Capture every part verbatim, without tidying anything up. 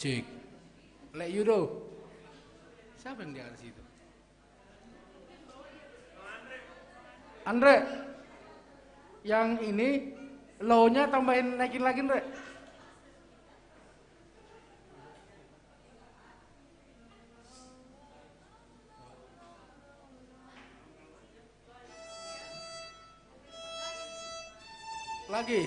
Cek. Lek Yudo. Siapa yang di atas itu? Andre. Yang ini low-nya tambahin, naikin lagi, Andre. Lagi.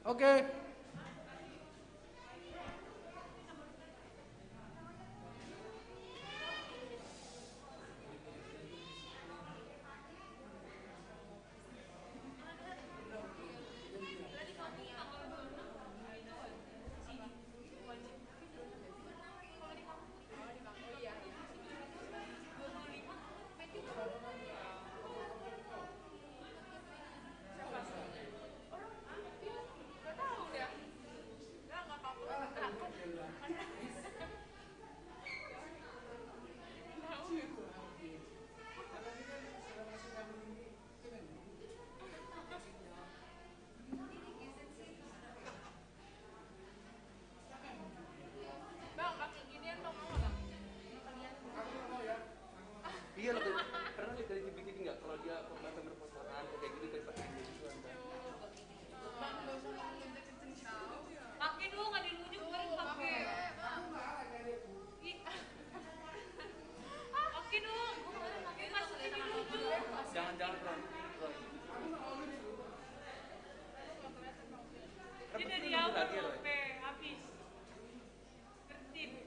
Oke. Iya, lebih, karena dari T V T V nggak, kalau dia pernah sambil potongan kayak gini, dari pakai gitu kan. Pakai dong, ada yang nunjuk, pakai. Ih. Pakai dong. Pakai, masukin di lucu. Jangan, jangan, Ron. Ron. Dia dari awal sampai habis. Ngerti.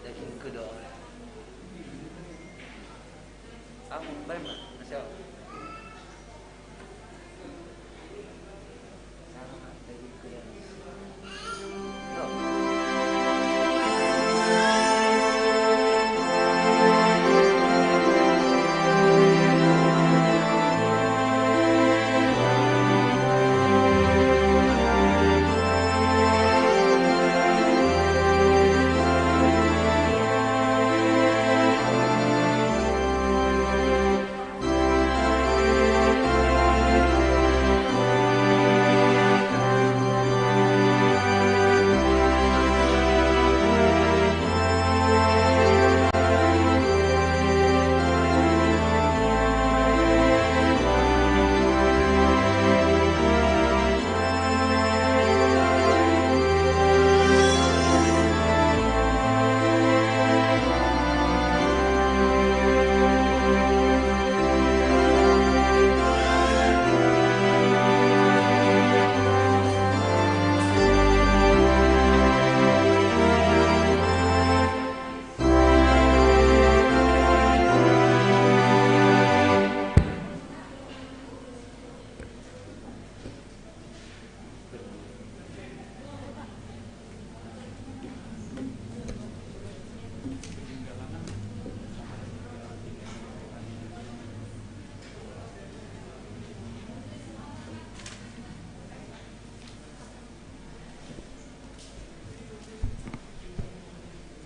Daging kedua. Amun baik mah, masya Allah.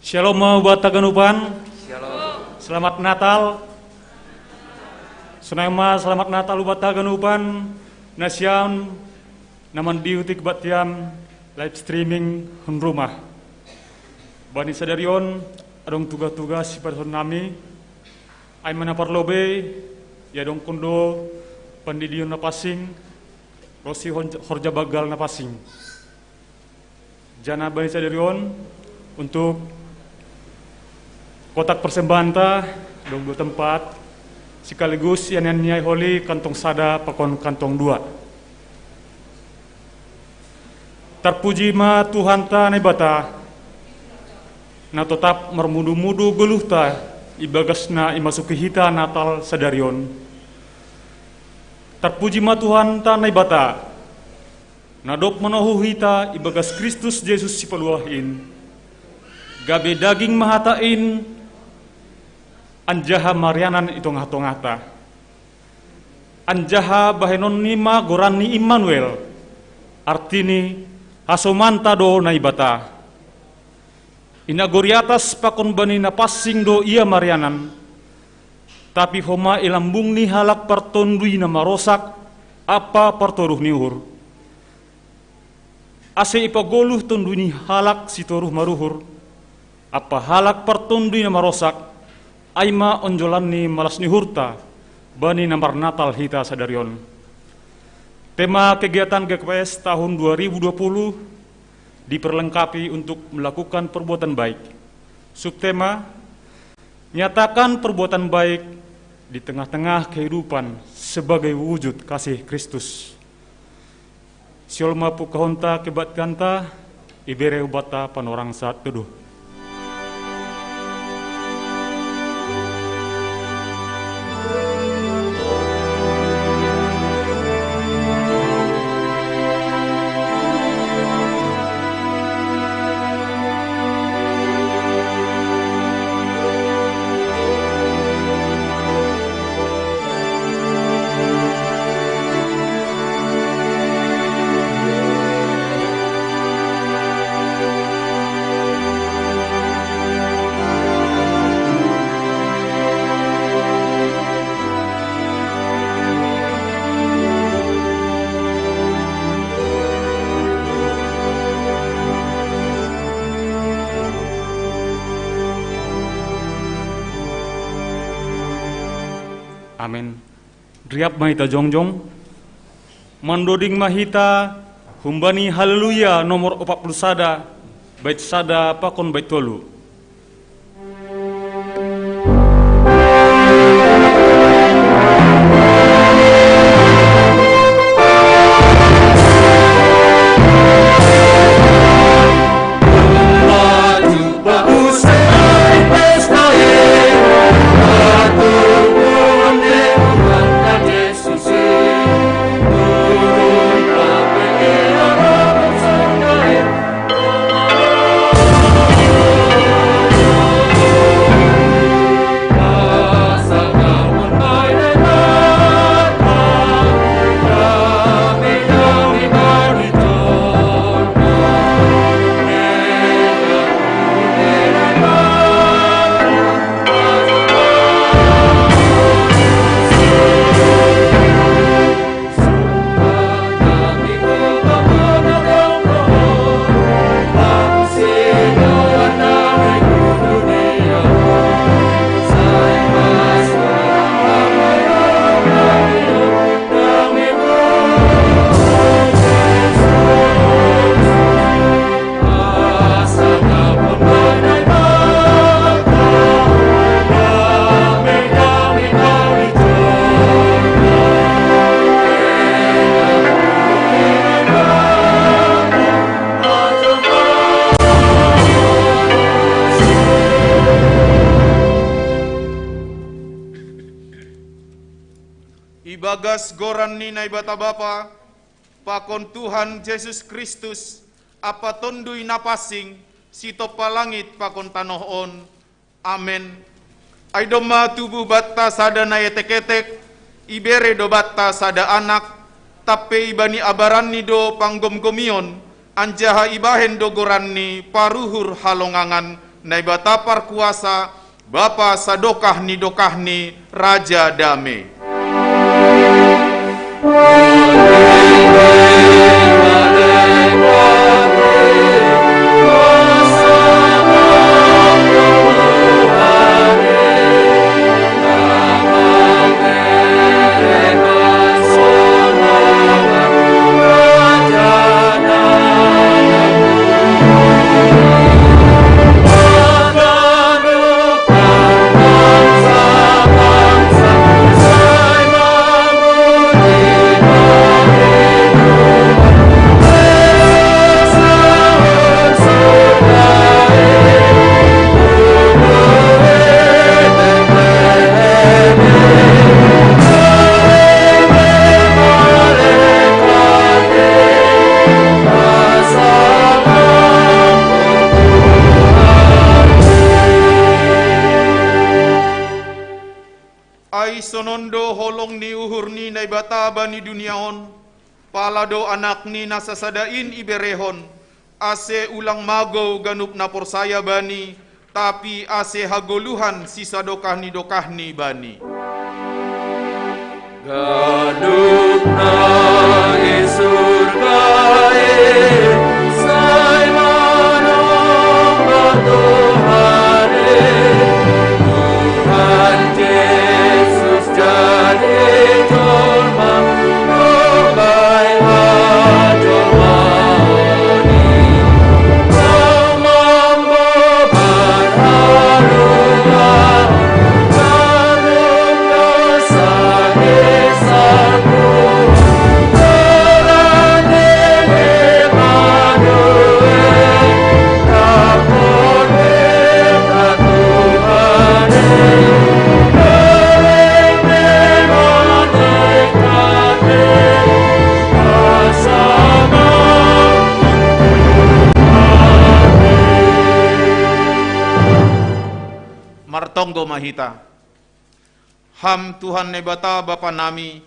Shalom, Bapak Ganupan. Shalom. Selamat Natal. Sonai ma selamat Natal Bapak Ganupan. Na sian na mandihuti kebaktian live streaming hun rumah. Bani sadari on adong tugas-tugas sipadoshon nami. Ai ma na parlobei, iadongkon do pandidion na pansing, ronsi hon-, horja banggal na pansing. Janah bani sadari on untuk kotak persembahanta, adong dua tempat, sekaligus ianaon ni Aiholi kantong sada pakon kantong dua. Tarpuji ma Tuhanta Naibata, na totap marmudu-mudu goluhta ibagas na imasuki hita Natal sadari on. Tarpuji ma Tuhanta Naibata, na dob manohu hita ibagas Kristus Jesus Sipaluah in, gabe daging ma hata in, anjaha marianan i tongah-tongahta. Anjaha bahenonni ma goranni Immanuel, artini, hasomanta do Naibata. I nagori atas pakon bani na pansing do Ia marianan, tapi homa i lambung ni halak partonduy na marosak ampa partoruh ni uhur. Ase ipagoluh tonduy ni halak sitoruh maruhur, ampa halak partonduy na marosak, ai ma onjolan ni malas ni uhurta, bani na marnatal hita sadari on. Tema kegiatan G K P S tahun dua ribu dua puluh diperlengkapi untuk melakukan perbuatan baik. Subtema, nyatakan perbuatan baik di tengah-tengah kehidupan sebagai wujud kasih Kristus. Sihol ma pungkahonta kebaktianta, ibere hubanta panorang saat teduh. Amin. Riap ma hita jongjong. Mandoding ma hita humbani Haleluya nomor opat puluh sada, bait sada pakon bait tolu. Bagas goran ni Naibata Bapa, pakon Tuhan Jesus Kristus, ampa Tonduy Napansing, sitompa langit pakon tanoh on. Amen. Ai domma tubu banta sada na etek-etek, ibere do banta sada Anak, tampe ibani abaranni do panggomgomion, anjaha ibahen do goranni paruhur halongangan, Naibata parkuasa, Bapa sadokah ni dokahni, Raja dame. Ai sonon do holong ni uhur ni Naibata bani dunia on, pala do Anakni na sasada in iberehon, ase ulang magou ganup na porsaya Bani, tapi ase hagoluhan sisadokah ni dokahni Bani. Ganup na i surga in, sai manomba Tuhan in, Tuhan Jesus jadi jolma, mambahen hajolmaon i. Martonggo ma hita. Ham Tuhan Naibata Bapa nami,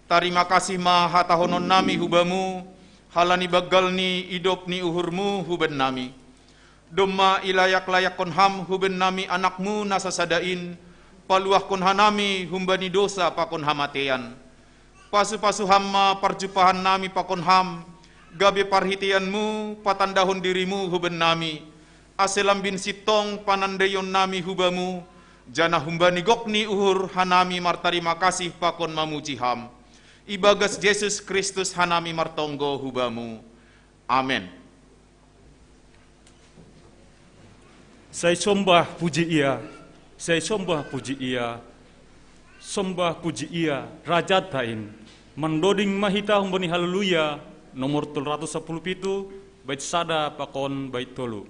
tarima kasih ma hatahononnami hu Bamu, halani banggal ni idop ni uhurMu hu bannami. Domma ilayak-layakkon Ham hu bannami Anakmu na sasada in, paluahkon hanami humbani dosa pakon hamatean. Pasu-pasu Ham ma parjumpahannami pakon Ham, gabe parhiteianMu patandahon diriMu hu bannami, ase lambin sintong panandaionnami hu Bamu, janah humbani gok ni uhur hanami martarima kasih pakon mamuji Ham. Ibagas Jesus Kristus hanami martonggo hu Bamu. Amen. Sai sombah puji Ia, sai sombah puji Ia, sombah puji Ia, Rajanta in. Mandoding ma hita humbani Haleluya, nomor tolu ratus sapuluh pitu, bait sada pakon bait tolu.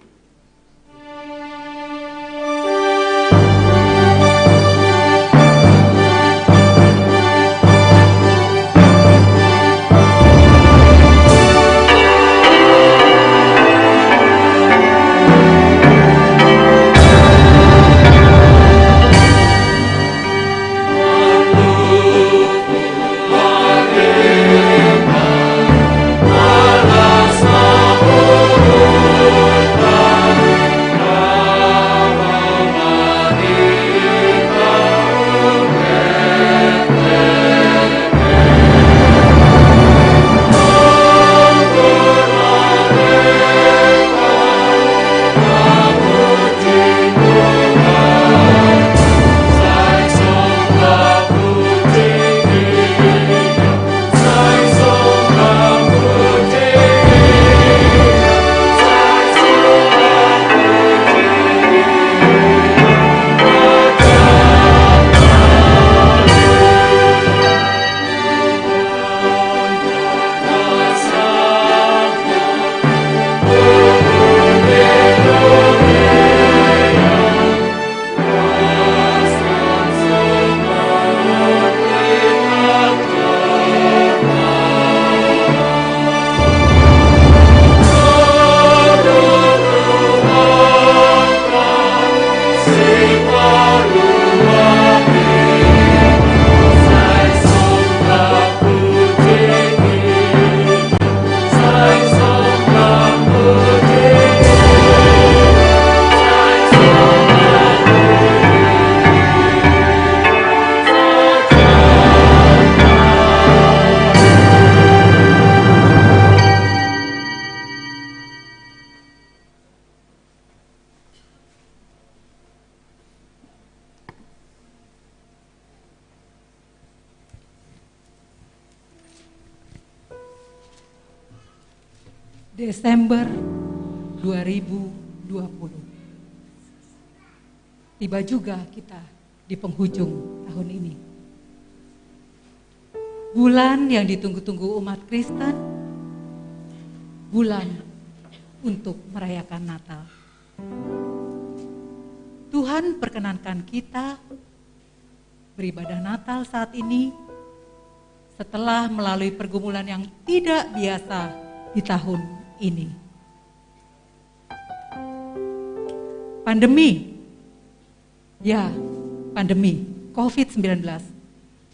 Desember dua ribu dua puluh. Tiba juga kita di penghujung tahun ini. Bulan yang ditunggu-tunggu umat Kristen, bulan untuk merayakan Natal. Tuhan perkenankan kita beribadah Natal saat ini setelah melalui pergumulan yang tidak biasa di tahun ini. Pandemi, ya, pandemi covid sembilan belas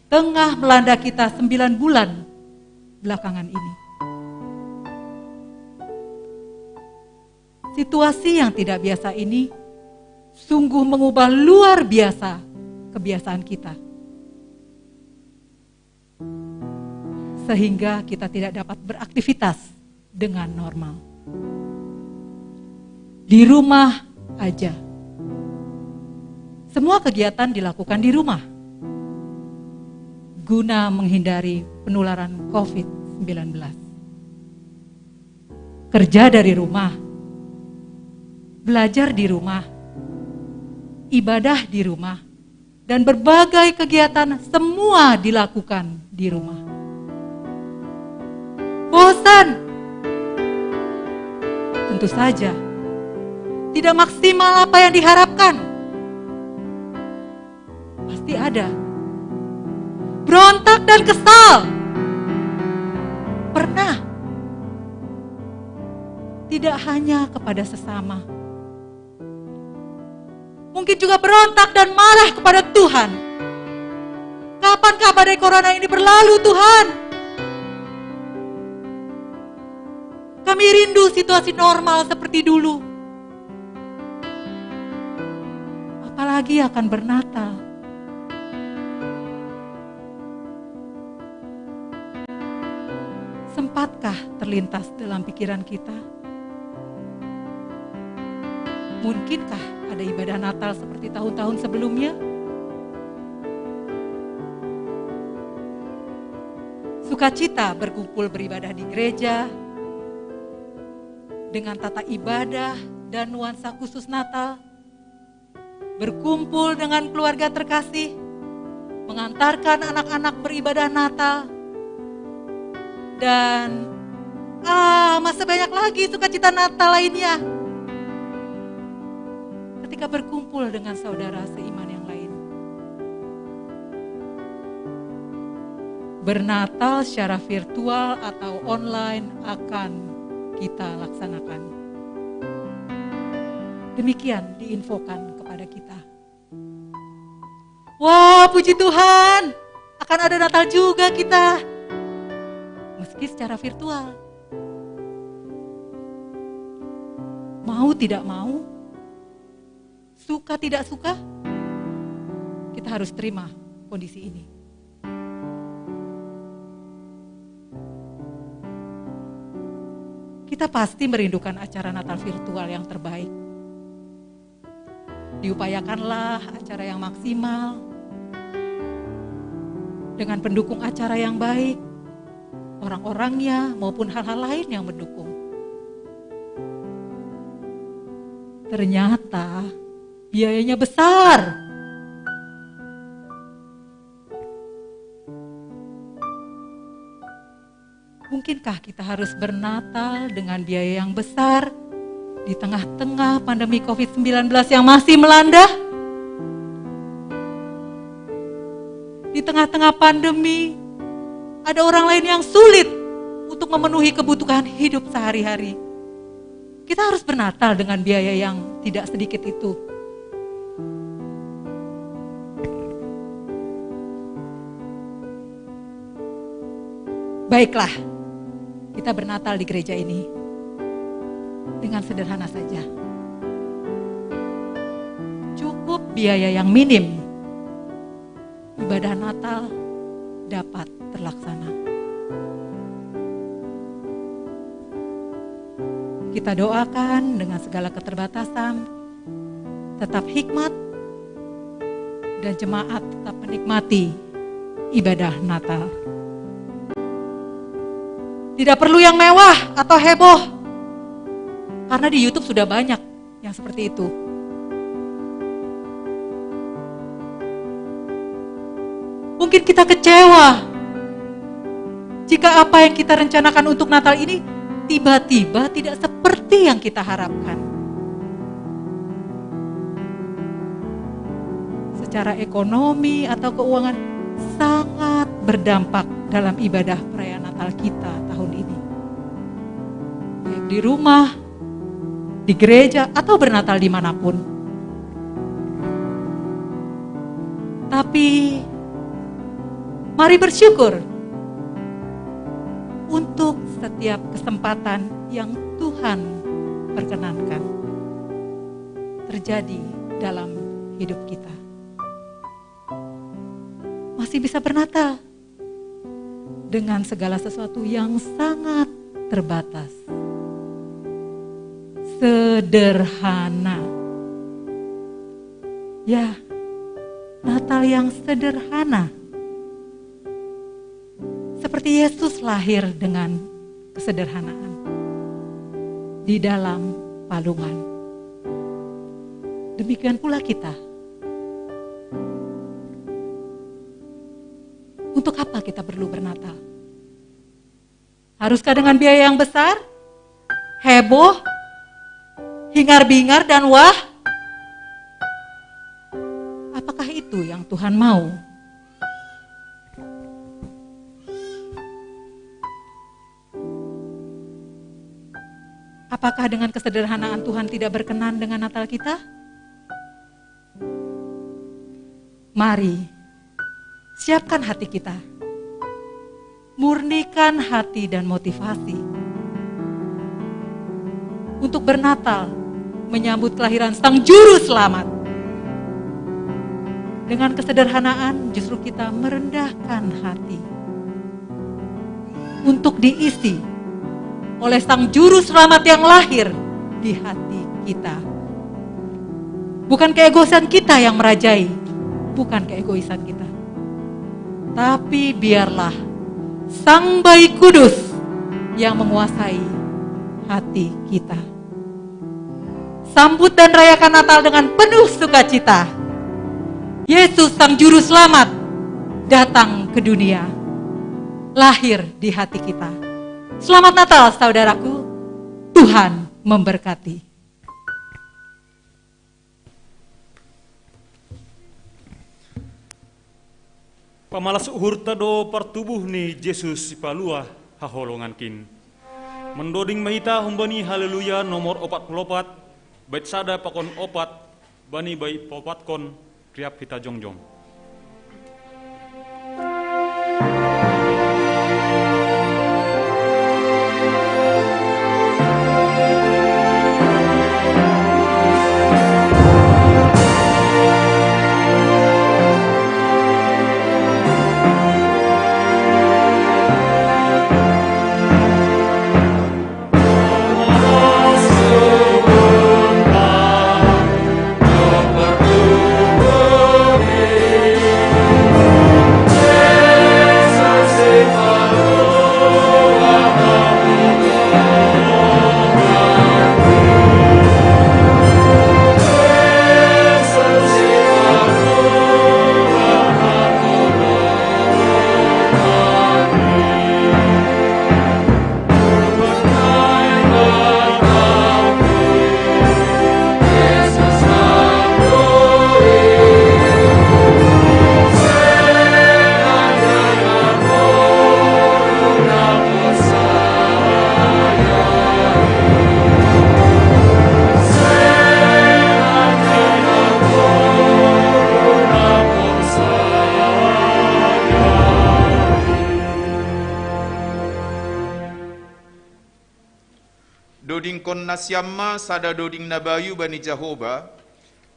tengah melanda kita sembilan bulan belakangan ini. Situasi yang tidak biasa ini sungguh mengubah luar biasa kebiasaan kita. Sehingga kita tidak dapat beraktivitas dengan normal. Di rumah aja. Semua kegiatan dilakukan di rumah guna menghindari penularan covid sembilan belas. Kerja dari rumah, belajar di rumah, ibadah di rumah, dan berbagai kegiatan semua dilakukan di rumah. Bosan? Tentu saja. Tidak maksimal apa yang diharapkan? Pasti ada. Berontak dan kesal? Pernah. Tidak hanya kepada sesama. Mungkin juga berontak dan marah kepada Tuhan. Kapankah badai corona ini berlalu, Tuhan? Kami rindu situasi normal seperti dulu. Apalagi akan bernatal. Sempatkah terlintas dalam pikiran kita? Mungkinkah ada ibadah Natal seperti tahun-tahun sebelumnya? Sukacita berkumpul beribadah di gereja dengan tata ibadah dan nuansa khusus Natal, berkumpul dengan keluarga terkasih, mengantarkan anak-anak beribadah Natal, dan ah, masih banyak lagi sukacita Natal lainnya. Ketika berkumpul dengan saudara seiman yang lain. Bernatal secara virtual atau online akan kita laksanakan. Demikian diinfokan kepada kita. Wah, puji Tuhan, akan ada Natal juga kita. Meski secara virtual. Mau tidak mau, suka tidak suka, kita harus terima kondisi ini. Kita pasti merindukan acara Natal virtual yang terbaik. Diupayakanlah acara yang maksimal dengan pendukung acara yang baik, orang-orangnya maupun hal-hal lain yang mendukung. Ternyata biayanya besar. Mungkinkah kita harus bernatal dengan biaya yang besar di tengah-tengah pandemi covid sembilan belas yang masih melanda? Di tengah-tengah pandemi, ada orang lain yang sulit untuk memenuhi kebutuhan hidup sehari-hari. Kita harus bernatal dengan biaya yang tidak sedikit itu. Baiklah, kita bernatal di gereja ini dengan sederhana saja. Cukup biaya yang minim, ibadah Natal dapat terlaksana. Kita doakan dengan segala keterbatasan, tetap hikmat, dan jemaat tetap menikmati ibadah Natal. Tidak perlu yang mewah atau heboh. Karena di YouTube sudah banyak yang seperti itu. Mungkin kita kecewa jika apa yang kita rencanakan untuk Natal ini tiba-tiba tidak seperti yang kita harapkan. Secara ekonomi atau keuangan sangat berdampak dalam ibadah perayaan Natal kita tahun ini. Baik di rumah, di gereja, atau bernatal dimanapun. Tapi mari bersyukur untuk setiap kesempatan yang Tuhan perkenankan terjadi dalam hidup kita. Masih bisa bernatal dengan segala sesuatu yang sangat terbatas. Sederhana. Ya, Natal yang sederhana. Seperti Yesus lahir dengan kesederhanaan di dalam palungan. Demikian pula kita. Untuk apa kita perlu bernatal? Haruskah dengan biaya yang besar, heboh, hingar-bingar, dan wah? Apakah itu yang Tuhan mau? Apakah dengan kesederhanaan Tuhan tidak berkenan dengan Natal kita? Mari, siapkan hati kita. Murnikan hati dan motivasi untuk bernatal, menyambut kelahiran Sang Juru Selamat. Dengan kesederhanaan, justru kita merendahkan hati untuk diisi oleh Sang Juru Selamat yang lahir di hati kita. Bukan keegoisan kita yang merajai, bukan keegoisan kita. Tapi biarlah Sang Bayi Kudus yang menguasai hati kita. Sambut dan rayakan Natal dengan penuh sukacita. Yesus Sang Juru Selamat datang ke dunia, lahir di hati kita. Selamat Natal, saudaraku. Tuhan memberkati. Pamalas uhurta do partubuh ni Jesus Sipalua haholongankin. Mandoding ma hita humbani Haleluya nomor opat puluh opat, bait sada pakon opat, bani bait paopatkon, riap hita jongjong. Dodingkon nasiam ma sada doding na bayu bani Jahowa,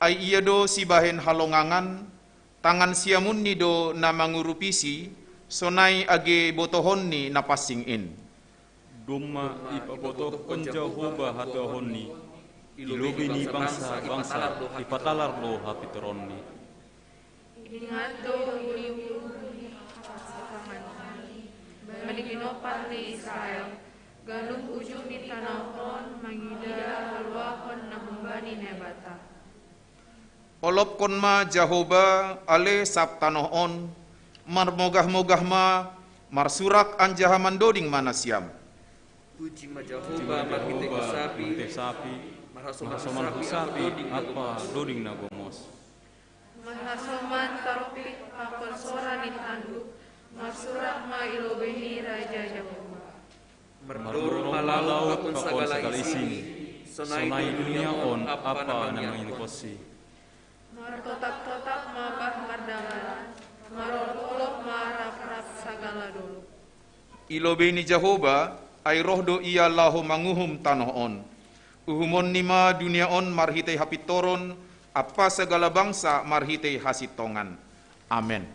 ai ia do sibahen halongangan, tangan siamunni do na mangurupisi, sonai age botohonni na pansing in. Domma ipabotohkon Jahowa hatuaonni, i lobei ni bangsa-bangsa, ipatalar do hapintoronni. Ingat do uli-uli ni hapansakanganni bani pinompar ni Israel, Ganup ujung ni tanoh on mangida haluahon na humbani Naibata. Olopkon ma Jahowa ale sab tanoh on, marmogah-mogah ma, marsurak anjaha mandoding ma nasiam. Puji ma Jahowa marhitei husapi, marhasoman husapi ampa doding na gomos. Marhasoman tarompit pakon sora ni tanduk, marsurak ma i lobei ni Raja Jahowa. Mardorong ma laut pakon sagala isini, sonai dunia on ampa na mangihuthonsi. Martotap-totap ma bah mardalan, marolop-olop ma rap-rap sagala dolog. I lobei ni Jahowa, ai roh do Ia laho manguhum tanoh on. Uhumonni ma dunia on marhitei hapintoron, ampa sagala bangsa marhitei hasintongan. Amen.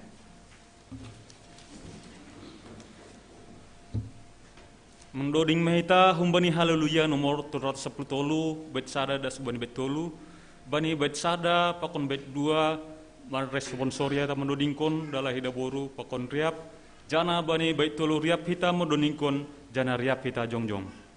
Mandoding ma hita humbani Haleluya nomor tolu ratus sapuluh tolu, bait sada das bani bait tolu, bani bait sada pakon bait dua, marresponsori hita mandodingkon, dalah ida boru pakon riap, janah bani bait tolu riap hita mandodingkon, janah riap hita jongjong.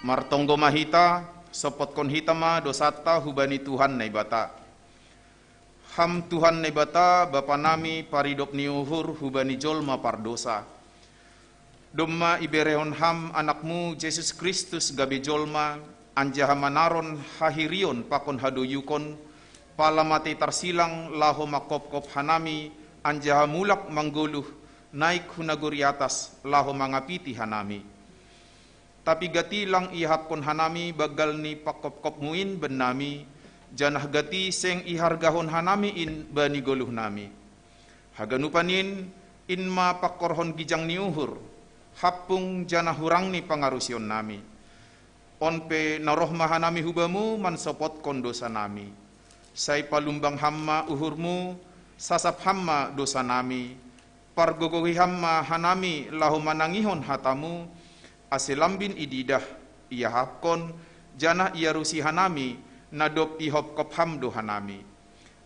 Martonggo ma hita, sopotkon hita ma dosanta hubani Tuhan Naibata. Ham Tuhan Naibata, Bapa nami, paridop ni uhur hubani jolma pardosa. Domma iberehon Ham Anakmu Jesus Kristus gabe jolma, anjaha manaron hahirion pakon hadoyukon, pala matei tarsilang laho mangkopkop hanami, anjaha mulak manggoluh, naik hu nagori atas laho mangapiti hanami. Tapi gati lang iahapkon hanami banggal ni pangkopkopmu in bannami, janah gati seng ihargahon hanami in bani goluhnami. Haganupan in, in ma pangkorhon gijang ni uhur, hampung janah hurang ni pangarusionnami. On pe naroh ma hanami hu Bamu mansopotkon dosanami. Sai palumbang Ham ma uhurMu, sasap Ham ma dosanami, pargogohi Ham ma hanami laho manangihon hataMu, ase lambin ididah, iahapkon, janah iarusi hanami, na dob ihopkop Ham do hanami.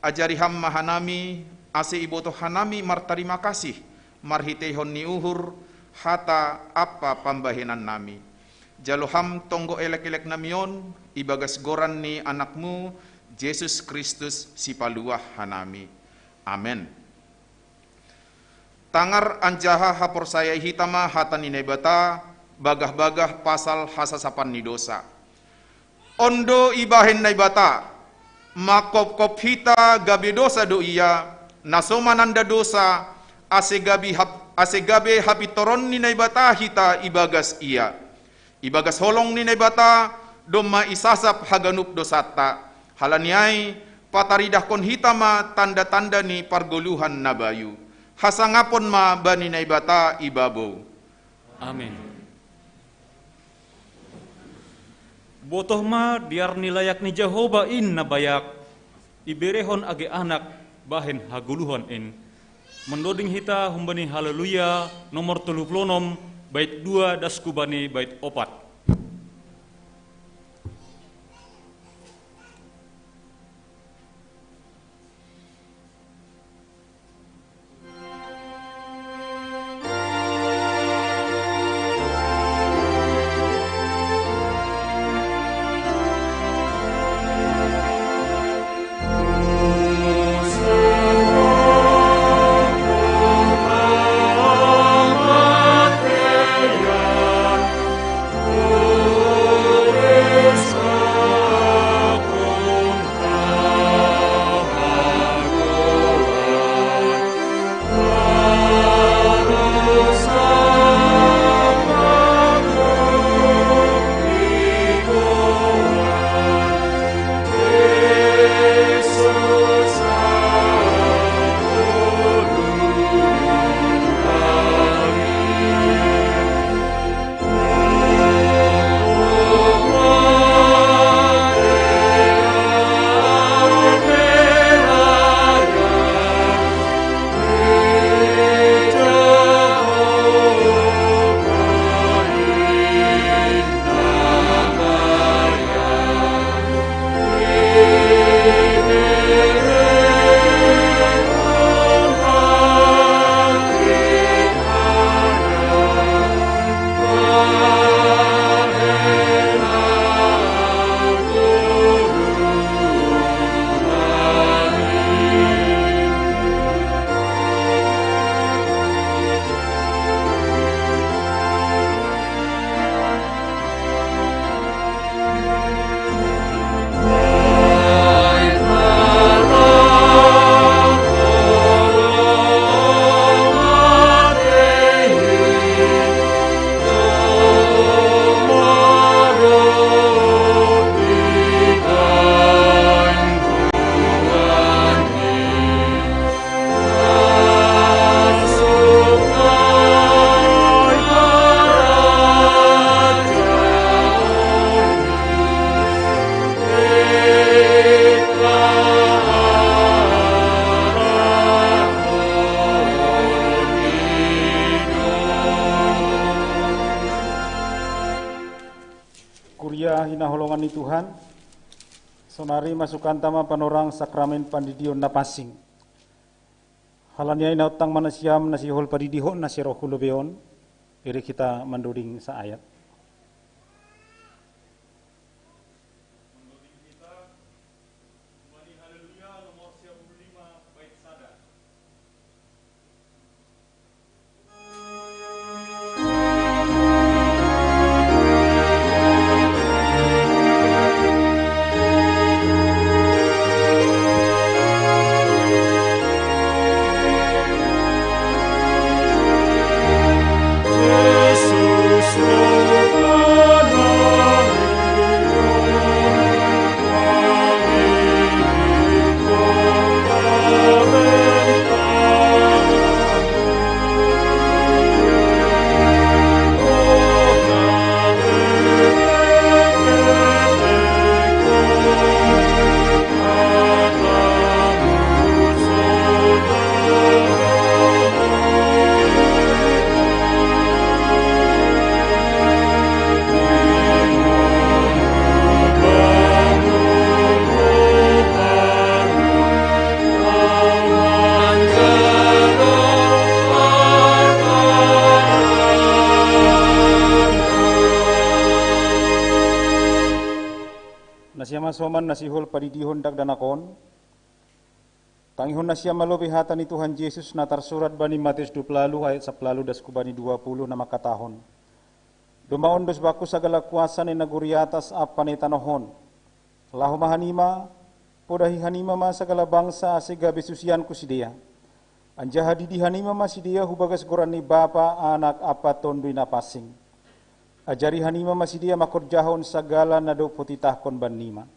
Ajari Ham ma hanami, ase ibotoh hanami martarima kasih, marhiteihon ni uhur, hata ampa pambahenannami. Jalo Ham tonggo elek-eleknami on, ibagas goran ni AnakMu, Jesus Kristus, Sipaluah hanami. Amen. Tangar anjaha haporsayai hita ma hata ni Naibata, bagah-bagah pasal hasasapan ni dosa. On do ibahen Naibata, mangkopkop hita gabe dosa do Ia, na so mananda dosa, ase gabe hap-, ase gabe hapintoron ni Naibata hita ibagas Ia. Ibagas holong ni Naibata, domma isasap haganup dosanta. Halani ai, pataridahkon hita ma tanda-tanda ni pargoluhan na bayu. Hasangapon ma bani Naibata ibabou. Amin. Botoh ma dear ni layak ni Jahowa in na bayak, iberehon age anak bahen hagoluhan in. Mandoding hita humbani Haleluya nomor tolu puluh onom, bait dua das hu bani bait opat. Kuria hinaholongan ni Tuhan, sonari masukanta ma panorang sakramen pandidion na pansing. Halani ai naontang ma nasiam na sihol padidihon na siroh hu lobei on, iri hita mandoding saayat. Soman na sihol padidihon dakdanak on, tangihon nasiam ma lobei hata ni Tuhan Jesus na tarsurat bani Matius dua puluh ayat sapuluh das hubani dua puluh na mangkatahon: Domma ondos bangku sagala kuasa na i nagori atas ampa na i tanoh on. Laho ma hanima, podahi hanima ma sagala bangsa ase gabe susianku sidea. Anjaha didi hanima ma sidea hubagas goran ni Bapa, Anak ampa Tonduy Napansing. Ajari hanima ma sidea mangkorjahon sagala na dob hutitahkon bannima.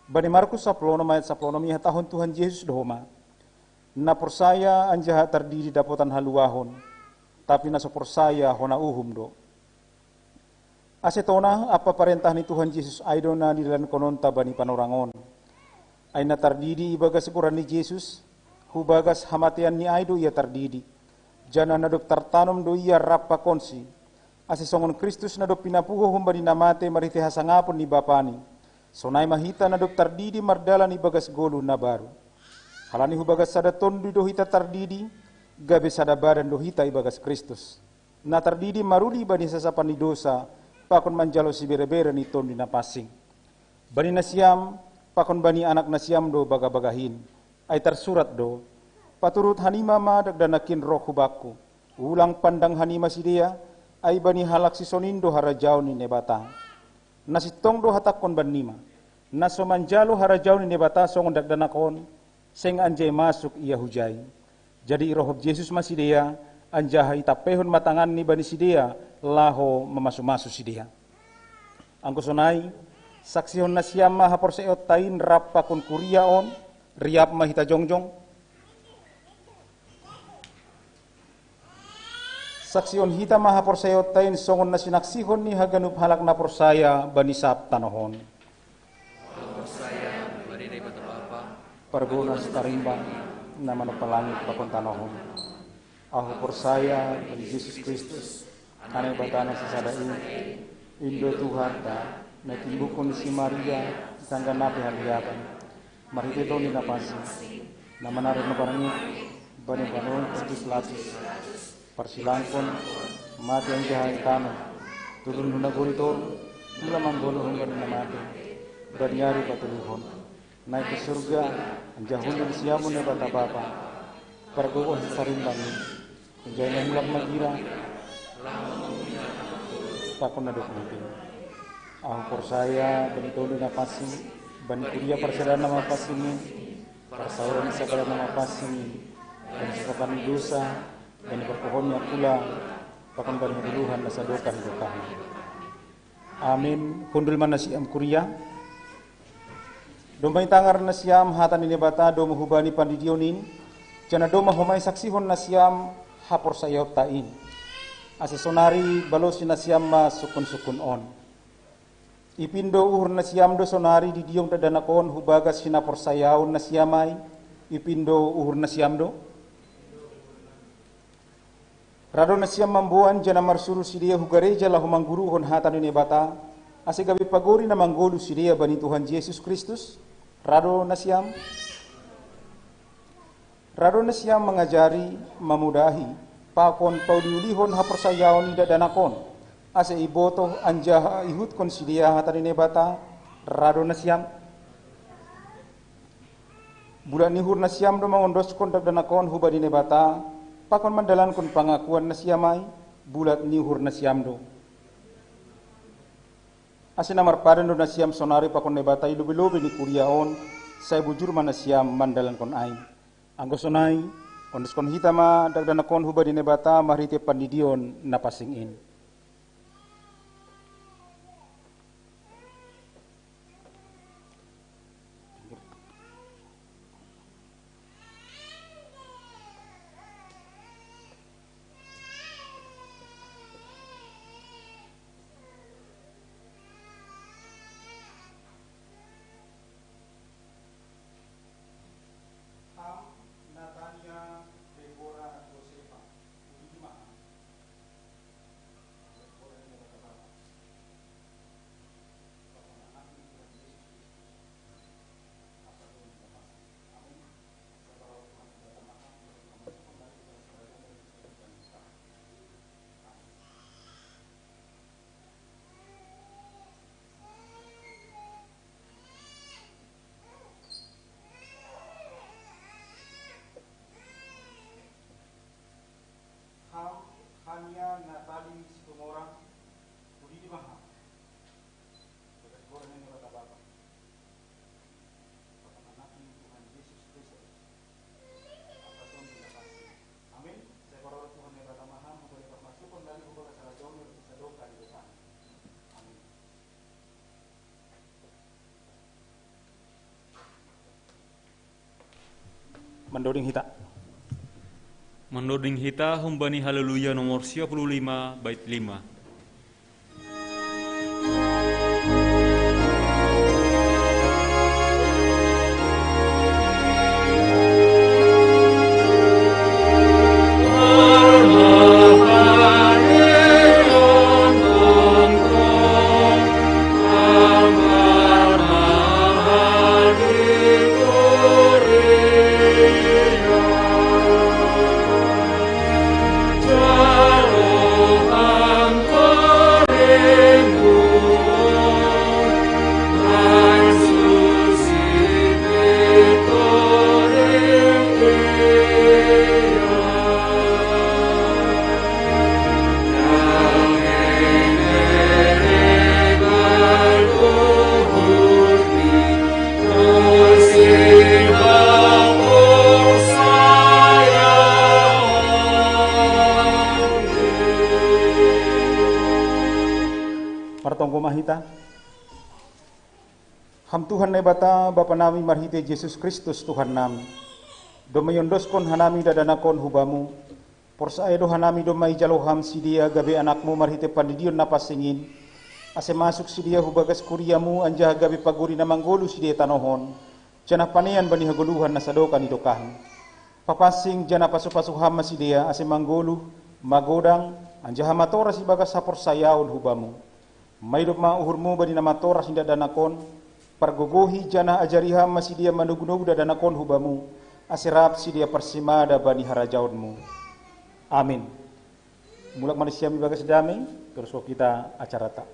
Bani Markus sapuluh onom ayat sapuluh onom ihatahon Tuhan Jesus do homa: Na porsaya anjaha tardidi dapotan haluahon, tapi na so porsaya hona uhum do. Ase tona ampa parentah ni Tuhan Jesus ai do na nidalankononta bani panorang on. Ai na tardidi ibagas goran ni Jesus, hubagas hamateanni ai do ia tardidi, janah na dob tartanom do ia rap pakonsi, ase songon Kristus na dob pinapuho humbani na mate marhitei hasangapon ni Bapani, sonai ma hita na dob tardidi mardalan ibagas goluh na baru. Halani hubagas sada tonduy do hita tardidi, gabe sada badan do hita ibagas Kristus. Na tardidi maruli bani sasapan ni dousa, pakon manjalo siberebere ni Tonduy Napansing. Bani nasiam, pakon bani anak nasiam do bagabagahin. Ai tarsurat do: Paturut hanima ma dakdanakin roh hu bangku. Ulang pandang hanima sidea, ai bani halak sisonin do harajaon ni Naibata. Na sintong do hatangkon bannima: Na so manjalo harajaon ni Naibata songon dakdanak on, seng anjai masuk ia hujai. Jadi irohop Jesus ma sidea, anjaha itampeihon ma tanganni bani sidea, laho mamasumasu sidea. Anggo sonai, saksihon nasiam ma haporsayaonta in rap pakon kuria on. Riap ma hita jongjong. Saksihon hita ma haporsayaonta in songon na sinaksihon ni haganup halak na porsaya bani sab tanoh on. Ahu porsaya bani Naibata Bapa, parguna sitarimbang, na manompa langit pakon tanoh on. Ahu porsaya bani Jesus Kristus, Anak Naibata na sisada i, in do Tuhanta, na itimbukkon si Maria, sanggah na pe haliapan, marhitei Tonduy Napansing, na manarik na barangit bani panon Pontius Pilatus, parsilangkon, mate anjaha itanom, turun hu nagori toruh, mulak manggoluh humbani na mate, bani ari patoluhon, naik hu surga, anjaha hundul siamun Naibata Bapa, pargogoh sitarimbang i, anjaha na mulak ma gira pakon na dob mate. Ahu porsaya bani Tonduy Napansing, bani kuria parsadaan na mapansing i, parsaoran ni sagala na mapansing i, bani sasapan ni dousa, bani parpohon ni angkula, pakon bani hagoluhan na sadokah ni dokahna. Amin. Hundul ma nasiam kuria. Domma itangar nasiam hata ni Naibata domu hubani pandidion in, janah domma homa isaksihon nasiam haporsayaonta in. Ase sonari balosi nasiam ma sungkunsungkun on. Ipindo uhur nasiam do sonari didion dakdanak on hubagas hinaporsayaon nasiam ai? Ipindo uhur nasiam do? Ra do nasiam mamboan janah marsuru sidea hu gareja laho mangguruhon hata ni Naibata, ase gabe pagori na manggoluh sidea bani Tuhan Jesus Kristus? Ra do nasiam? Ra do nasiam mangajari, mamudahi, pakon pauliulihon haporsayaon ni dakdanak on, ase ibotoh anjaha ihutkon sidea hata ni Naibata? Ra do nasiam? Bulat ni uhur nasiam do mangondoskon dakdanak on hubani Naibata, pakon mandalankon pangakuan nasiam ai? Bulat ni uhur nasiam do. Ase na marpadan do nasiam sonari pakon Naibata i lobei-lobei ni kuria on, sai bujur ma nasiam mandalankon ai. Anggo sonai, ondoskon hita ma dakdanak on hubani Naibata marhitei pandidion na pansing in. Ham, Natania, Debora, Josefa, uli ma ham. Ania Natali Situmorang, Budi di Maha, bagas gora nene bata Bapa, Bapa Anaknya Tuhan Yesus Kristus, apa Tuhan kita kasih. Amin. Saya kororo Tuhan yang bata Maha, memberi pemasukan dari hubungan salah jauh yang bisa doka di depan. Amin. Mandoding hita. Mandoding hita humbani Haleluya nomor sia puluh lima, bait lima. Martonggo ma hita. Ham Tuhan Naibata, Bapa nami, marhite Jesus Kristus Tuhan nami, domma iondoskon hanami dadanakon hu Bamu, porsaya do hanami domma ijalo Ham sidea gabe anakmu marhite pandidion na pansing in, ase masuk sidea hu bagas kuriamu anjaha gabe pagori na manggoluh sidea tanoh on, janah panean bani hagoluhan na sadokah ni dokahni. Papansing janah pasu-pasu Ham ma sidea ase manggoluh, magodang, anjaha matoras ibagas haporsayaon hu Bamu. Maidop ma uhurmu bani na matoras ni dadanakon, pargogohi janah ajari Ham ma sidea manogu-nogu dadanakon hu Bamu, ase rap sidea parsimada bani harajaonmu. Amin. Mulak ma nasiam ibagas damei, teruskon hita acarata.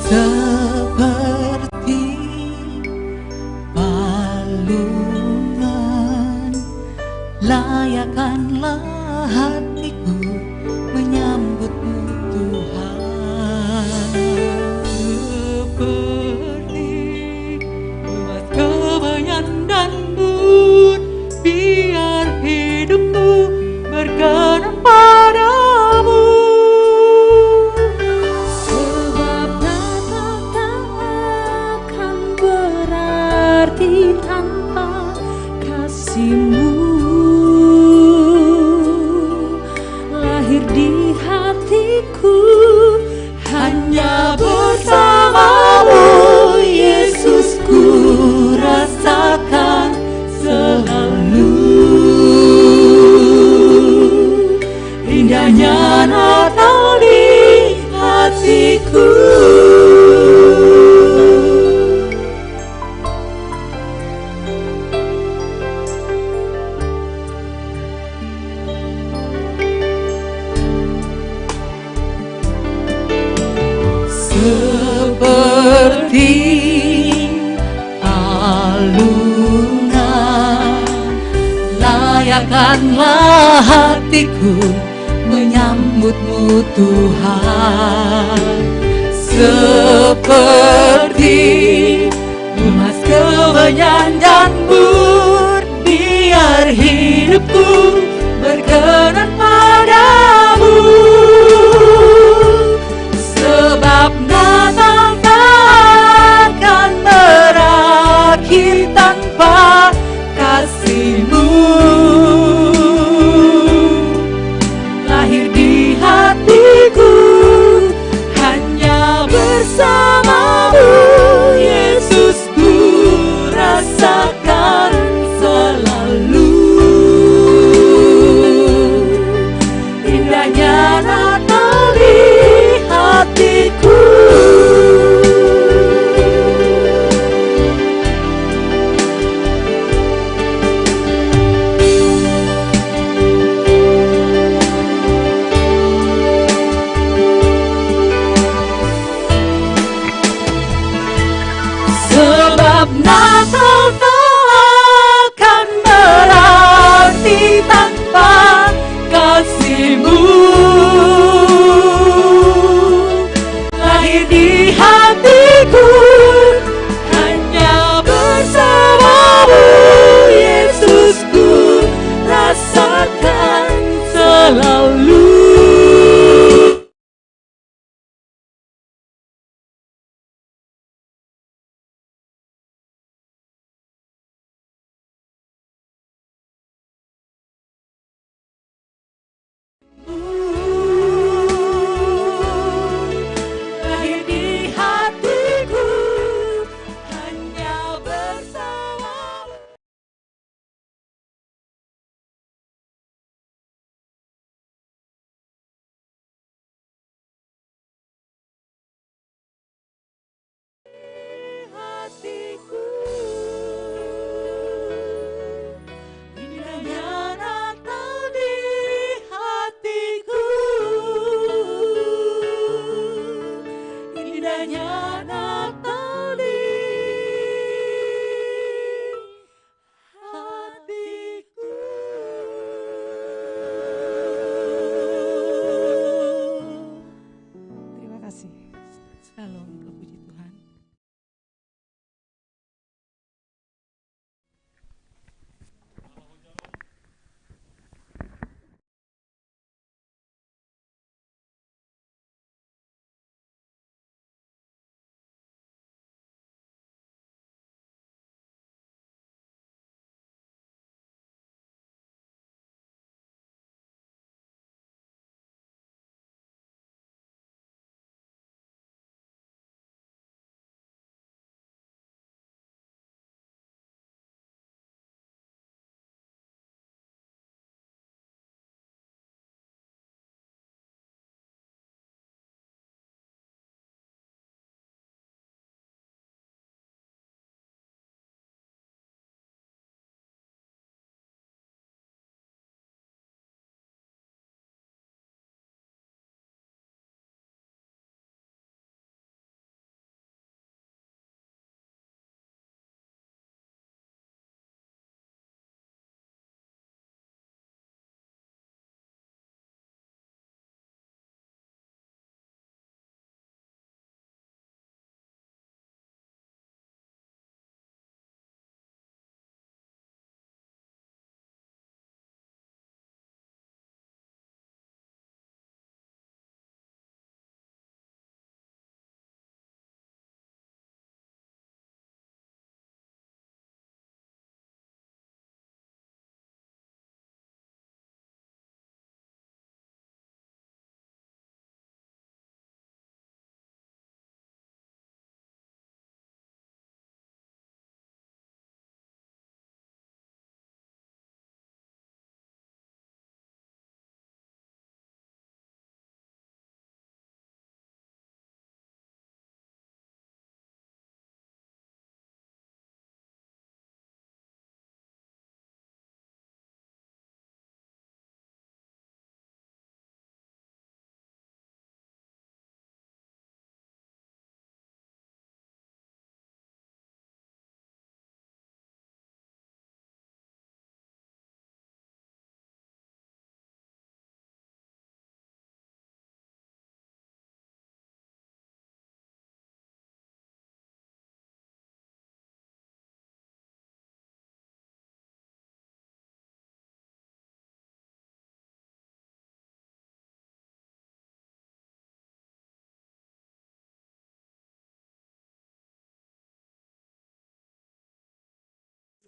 Seperti palungan, layakkanlah hatiku menyambutmu, Tuhan. Seperti emas kemenyan dan bun, biar hidupku berkenan padamu. Sebab tatap seperti alunan. Layakanlah hatiku menyambutmu, Tuhan, seperti emas kemenyan dan mur. Biar hidupku berkenan padamu, sebab Natal tak akan berakhir tanpa kasihmu. Lahir di hatiku hanya bersamamu, Yesus, ku rasakan selalu.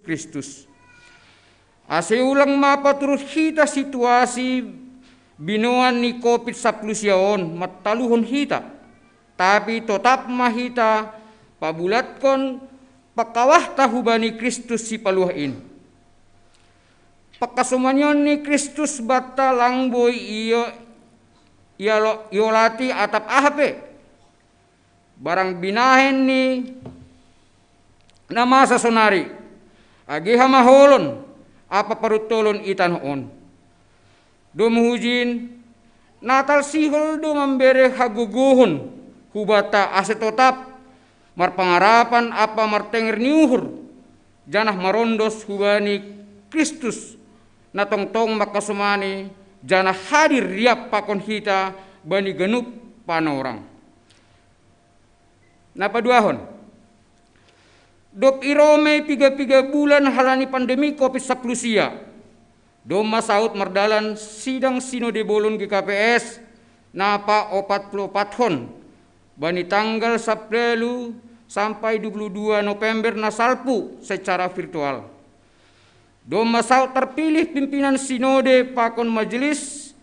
Kristus. Ase ulang ma paturut hita situasi binoan ni covid sapuluh sia on martaluhon hita, tapi totap ma hita pabulatkon pangkawahta hubani Kristus Sipaluah in. Pangkasomanion ni Kristus banta lang boi io, ialo, iolati atap aha pe, barang binahen ni na masa sonari, age hamaholon ampa paruntolon i tanoh on. Domu hujin, Natal sihol do mambere hagogohon hubanta ase totap marpangarapan ampa martenger ni uhur, janah marondos hubani Kristus, na tongtong mangkasomani, janah hadir riap pakon hita bani ganup panorang. Na paduahon, dob i Rome piga-piga bulan halani pandemi covid sapuluh sia, domma saut mardalan sidang sinode bolon G K P S na paopat puluh opat hon bani tanggal sapuluh sampai dua puluh dua November na salpu secara virtual. Domma saut tarpilih pimpinan sinode pakon majelis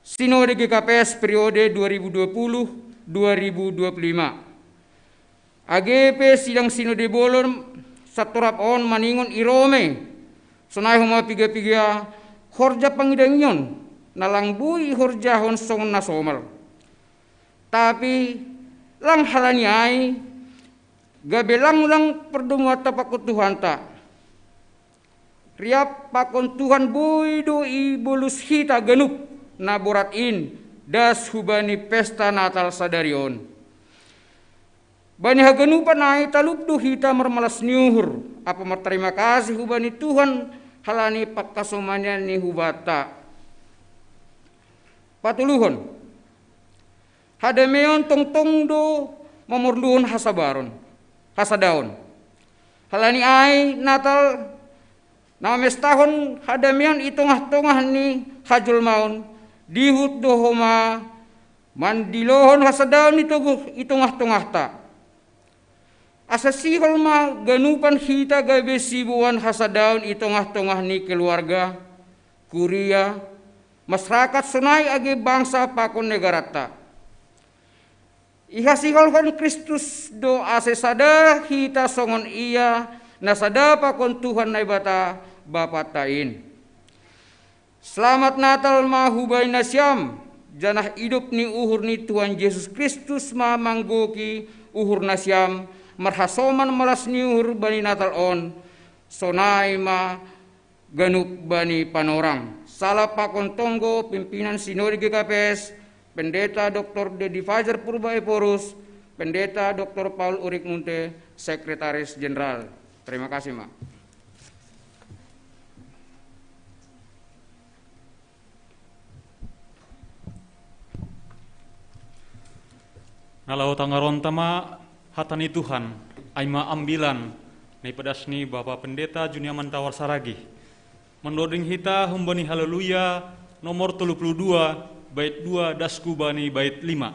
sinode G K P S periode dua ribu dua puluh dua ribu dua puluh lima. Age pe sidang sinode bolon santorop on maningon i Rome, sonai homa piga-piga horja pangidangion, na lang boi ihorjahon songon na somal. Tapi lang halani ai, gabe lang-lang pardomuanta pakon Tuhanta. Riap pakon Tuhan boi do ibolus hita ganup na borat in das hubani pesta Natal sadari on. Bani haganupan ai talup do hita marmalas ni uhur ampa martarima kasih hubani Tuhan halani pangkasomanianNi hubanta. Patoluhon, hadameon tongtong do mamorluhon hasabaron, hasadaon. Halani ai Natal na mamestahon hadameon i tongah-tongah ni hajolmaon, dihut do homa mandilohon hasadaon i togu-, i tongah-tongahta. Asa sihol ma ganupan hita gabe siboan hasadaon i tongah-tongah ni keluarga, kuria, masarakat sonai age bangsa pakon negaranta. Ihasiholhon Kristus do ase sada hita songon Ia na sada pakon Tuhan Naibata Bapanta in. Selamat Natal ma hubani nasiam, janah idop ni uhur ni Tuhan Jesus Kristus ma manggohi uhur nasiam, marhasoman malas ni uhur bani Natal on, sonai ma ganup bani panorang. Salap pakon tonggo pimpinan Sinode G K P S, Pendeta Doktor Dedi Fajar Purba Ephorus, Pendeta Doktor Paul Urik Munte, Sekretaris Jenderal. Terima kasih, Mak. Na laho tangaronta ma hata ni Tuhan, ai ma ambilan na ipadas ni Bapa Pendeta Juniaman Tawar Saragih. Mandoding hita humbani Haleluya nomor tolu puluh dua, bait dua dasku bani bait lima.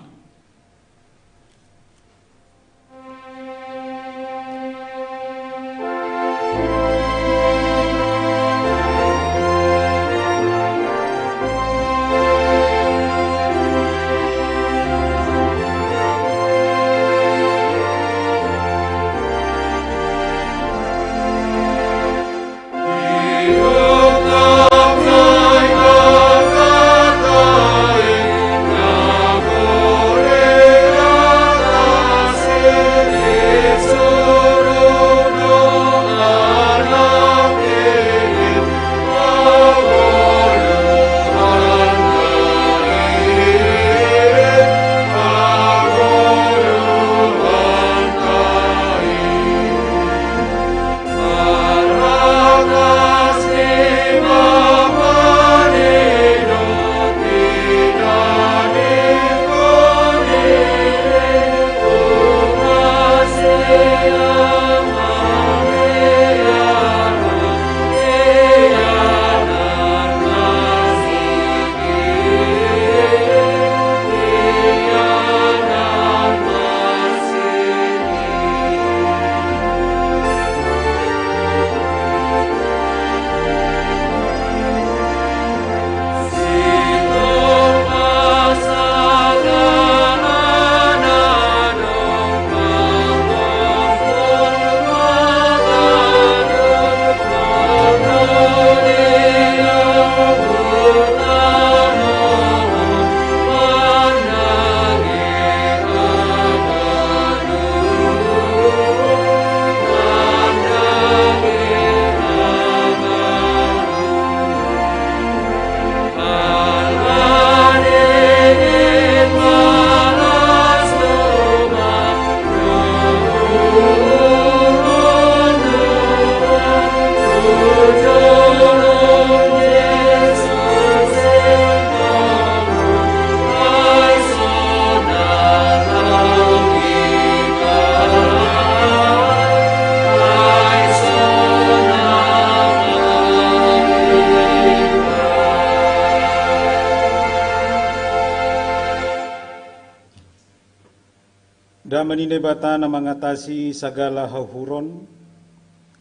Dame ni Naibata na mangatasi sagala hauhuron,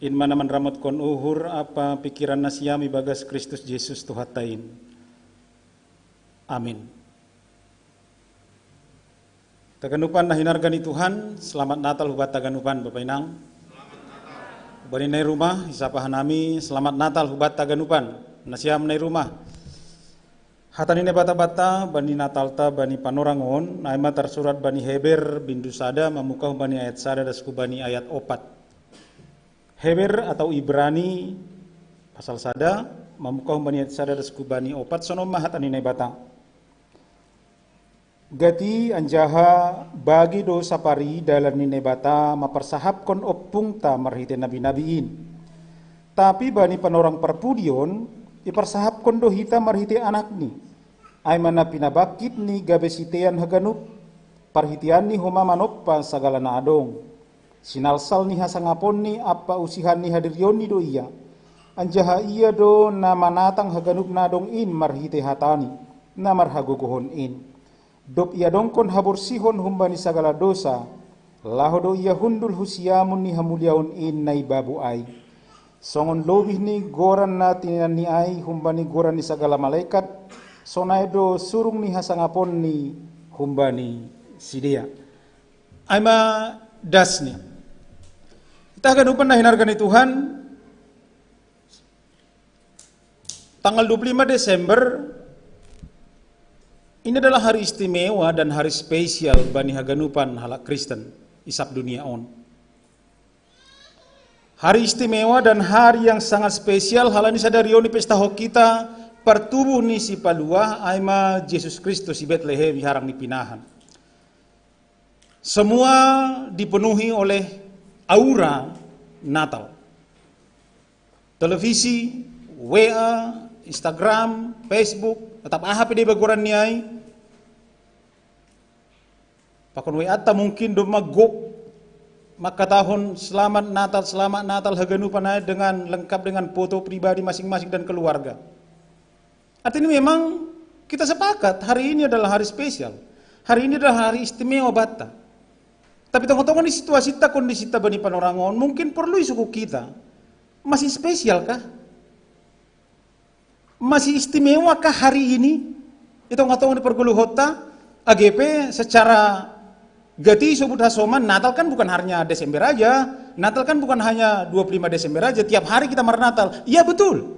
in ma na manramotkon uhur ampa pingkiran nasiam ibagas Kristus Jesus Tuhanta in. Amin. Haganupan na hinarga ni Tuhan, selamat Natal hu banta haganupan, Bapa Inang. Hubani na i rumah, isapa hanami, selamat Natal hu banta haganupan. Nasiam na i rumah. Hata ni Naibata banta bani Natalta bani panorang on, ai ma tarsurat bani Heber bindu sada, mamungkah bani ayat sada das hu bani ayat opat. Heber atau Ibrani pasal sada, mamungkah bani ayat sada das hu bani opat, sonon ma hata ni Naibata. Gati anjaha bagi do sapari dalan ni Naibata maparsahapkon ompungta marhitei nabi-nabi in. Tapi bani panorang parpudi on, iparsahapkon do hita marhitei Anakni, ai ma na pinabangkitni gabe sitean haganup, parhiteianni homa manompa sagala na adong. Sinalsal ni hasangaponni ampa usihan ni hadirionni do Ia, anjaha Ia do na manatang haganup na adong in marhitei hataNi, na marhagogohon in. Dob iadongkon haborsihon humbani sagala dosa, laho do Ia hundul hu siamun ni hamuliaon in na i babu ai. Songon lobih ni goran na tinenanni ai humbani goran ni sagala malekat, sonai do surung ni hasangaponni humbani sidea. Ai ma dasni. Hita haganupan na hinarga ni Tuhan, tanggal dua puluh lima Desember ini adalah hari istimewa dan hari spesial bani haganupan halak Kristen i sab dunia on. Hari istimewa dan hari yang sangat spesial, halani sadari on ipestahon hita partubuh ni Sipaluah, ai ma Jesus Kristus i Betlehem, i harang ni pinahan. Semua dipenuhi oleh aura Natal. Televisi, W A, Instagram, Facebook, atap aha pe deba goranni ai. Pakon W A-ta mungkin domma gok mangkatahon selamat Natal, selamat Natal haganupan ai dengan lengkap dengan foto pribadi masing-masing dan keluarga. Artinya memang kita sepakat hari ini adalah hari spesial. Hari ini adalah hari istimewa banta. Tapi tonga-tonga ni situasita, kondisita bani panorang on, mungkin porlu isungkun hita. Masih spesial kah? Masih istimewa kah hari ini? I tonga-tonga ni pargoluhonta, age pe secara gati sobut hasoman, Natal kan bukan hanya Desember aja. Natal kan bukan hanya dua puluh lima Desember aja, tiap hari kita marnatal. Iya, betul.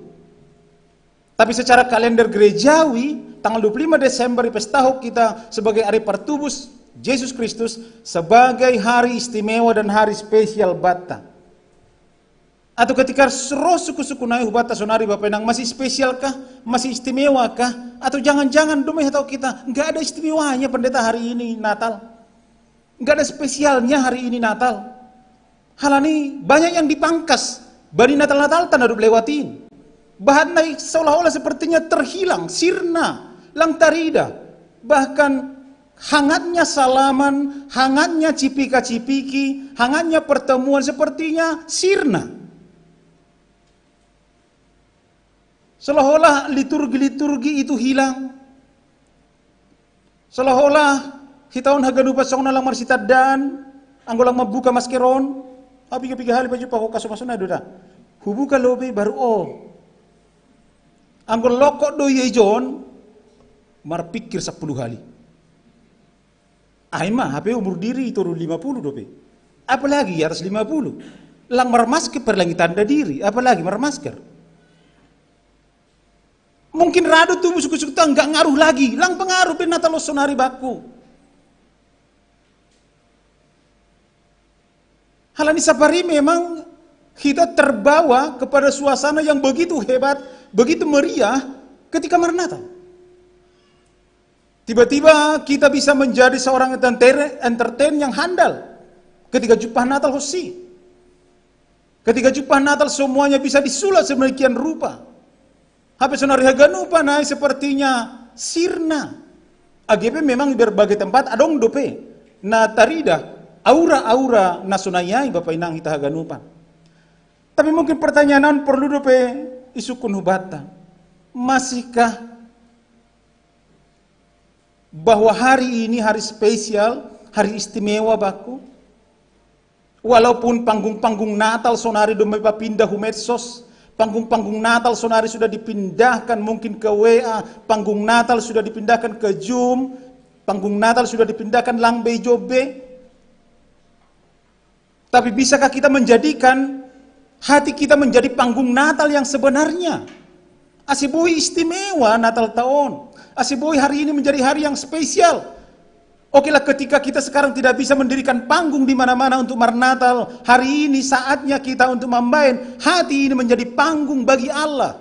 Tapi secara kalender gerejawi, tanggal dua puluh lima Desember ipestahon hita sebagai ari partubus Jesus Kristus, sebagai hari istimewa dan hari spesial banta. Atau ketika roh sungkun-sungkun nai hu banta sonari, Bapa Inang, masih spesial kah? Masih istimewa kah? Atau jangan-jangan domma ihatahon hita, nggak ada istimewanya, Pendeta, hari ini Natal. Nggak ada spesialnya hari ini Natal. Halani banyak yang dipangkas bani Natal-Natalta na dob lewat in. Bahatna seolah-olah sepertinya terhilang, sirna, lang tarida. Bahkan hangatnya salaman, hangatnya cipika-cipiki, hangatnya pertemuan sepertinya sirna. Seolah-olah liturgi-liturgi itu hilang. Seolah-olah hita on haganupan songon na lang marsitandaan, anggo lang mambuka masker on, ah, piga-piga hali pajumpahon, kaso-kaso na do da. Hubuka lobi baru, oh. Anggo lokot do ia ijon, marpikir sappulu hali. Ai ma, hape umur diri i toru lima puluh dope. Apalagi i atas lima puluh. Lang marmasker pe lang i tanda diri, apalagi marmasker. Mungkin ra do tubu sungkun-sungkunta, nggak ngaruh lagi, lang pengaruh pe Natal on sonari bakku. Halani sapari memang hita terbawa kepada suasana yang begitu hebat, begitu meriah ketika marnatal. Tiba-tiba kita bisa menjadi seorang entertain, entertain yang handal ketika jumpah Natal ho si. Ketika jumpah Natal semuanya bisa disulap sedemikian rupa. Hape sonari haganupan nai sepertinya sirna. Age pe memang di berbagai tempat adong dope na tarida aura-aura na sonai ai, Bapa Inang, hita haganupan. Tapi mungkin pertanyaan on porlu dope isungkun hu banta. Masihkah bahwa hari ini hari spesial, Hari istimewa baku. Walaupun panggung-panggung Natal sonari dumai papinda hu medsos, panggung-panggung Natal sonari sudah dipindahkan mungkin ke W A, panggung Natal sudah dipindahkan ke Zoom, panggung Natal sudah dipindahkan lang bei job bei. Tapi bisakah kita menjadikan hati kita menjadi panggung Natal yang sebenarnya? Ase boi istimewa Natal ta on. Ase boi hari ini menjadi hari yang spesial. Okelah, ketika kita sekarang tidak bisa mendirikan panggung di mana-mana untuk marnatal, hari ini saatnya kita untuk mambaen hati ini menjadi panggung bagi Allah,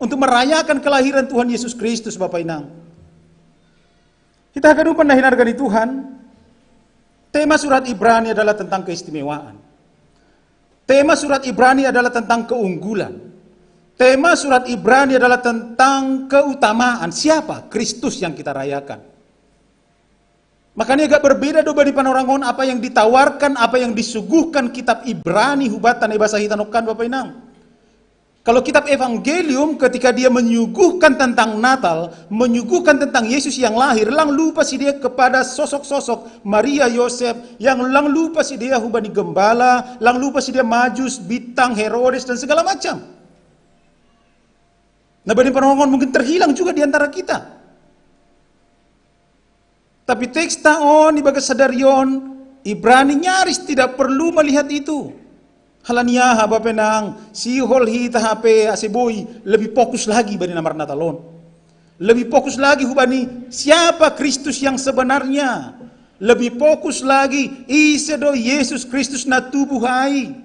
untuk merayakan kelahiran Tuhan Yesus Kristus, Bapa Inang. Hita haganupan na hinarga ni Tuhan, tema surat Ibrani adalah tentang keistimewaan. Tema surat Ibrani adalah tentang keunggulan. Tema surat Ibrani adalah tentang keutamaan. Siapa? Kristus yang kita rayakan. Makanya agak berbeda do bani panorangon apa yang ditawarkan, apa yang disuguhkan kitab Ibrani hu bata na ibasa hita nongkan, Bapa Inang. Kalau kitab Evangelium, ketika dia menyuguhkan tentang Natal, menyuguhkan tentang Yesus yang lahir, lang lupa si dia kepada sosok-sosok Maria, Yosef, yang lang lupa si dia hubani gembala, lang lupa si dia majus, bitang, Herodes, dan segala macam. Na bani panorangon mungkin terhilang juga di antara kita. Tapi teks ta on ibagas sadari on, Ibrani nyaris tidak perlu melihat itu. Hal ni aha, Bapa Inang? Sihol hita hape ase boi lebih fokus lagi bani na marnatal on. Lebih fokus lagi hubani siapa Kristus yang sebenarnya. Lebih fokus lagi ise do Yesus Kristus na tubuh ai.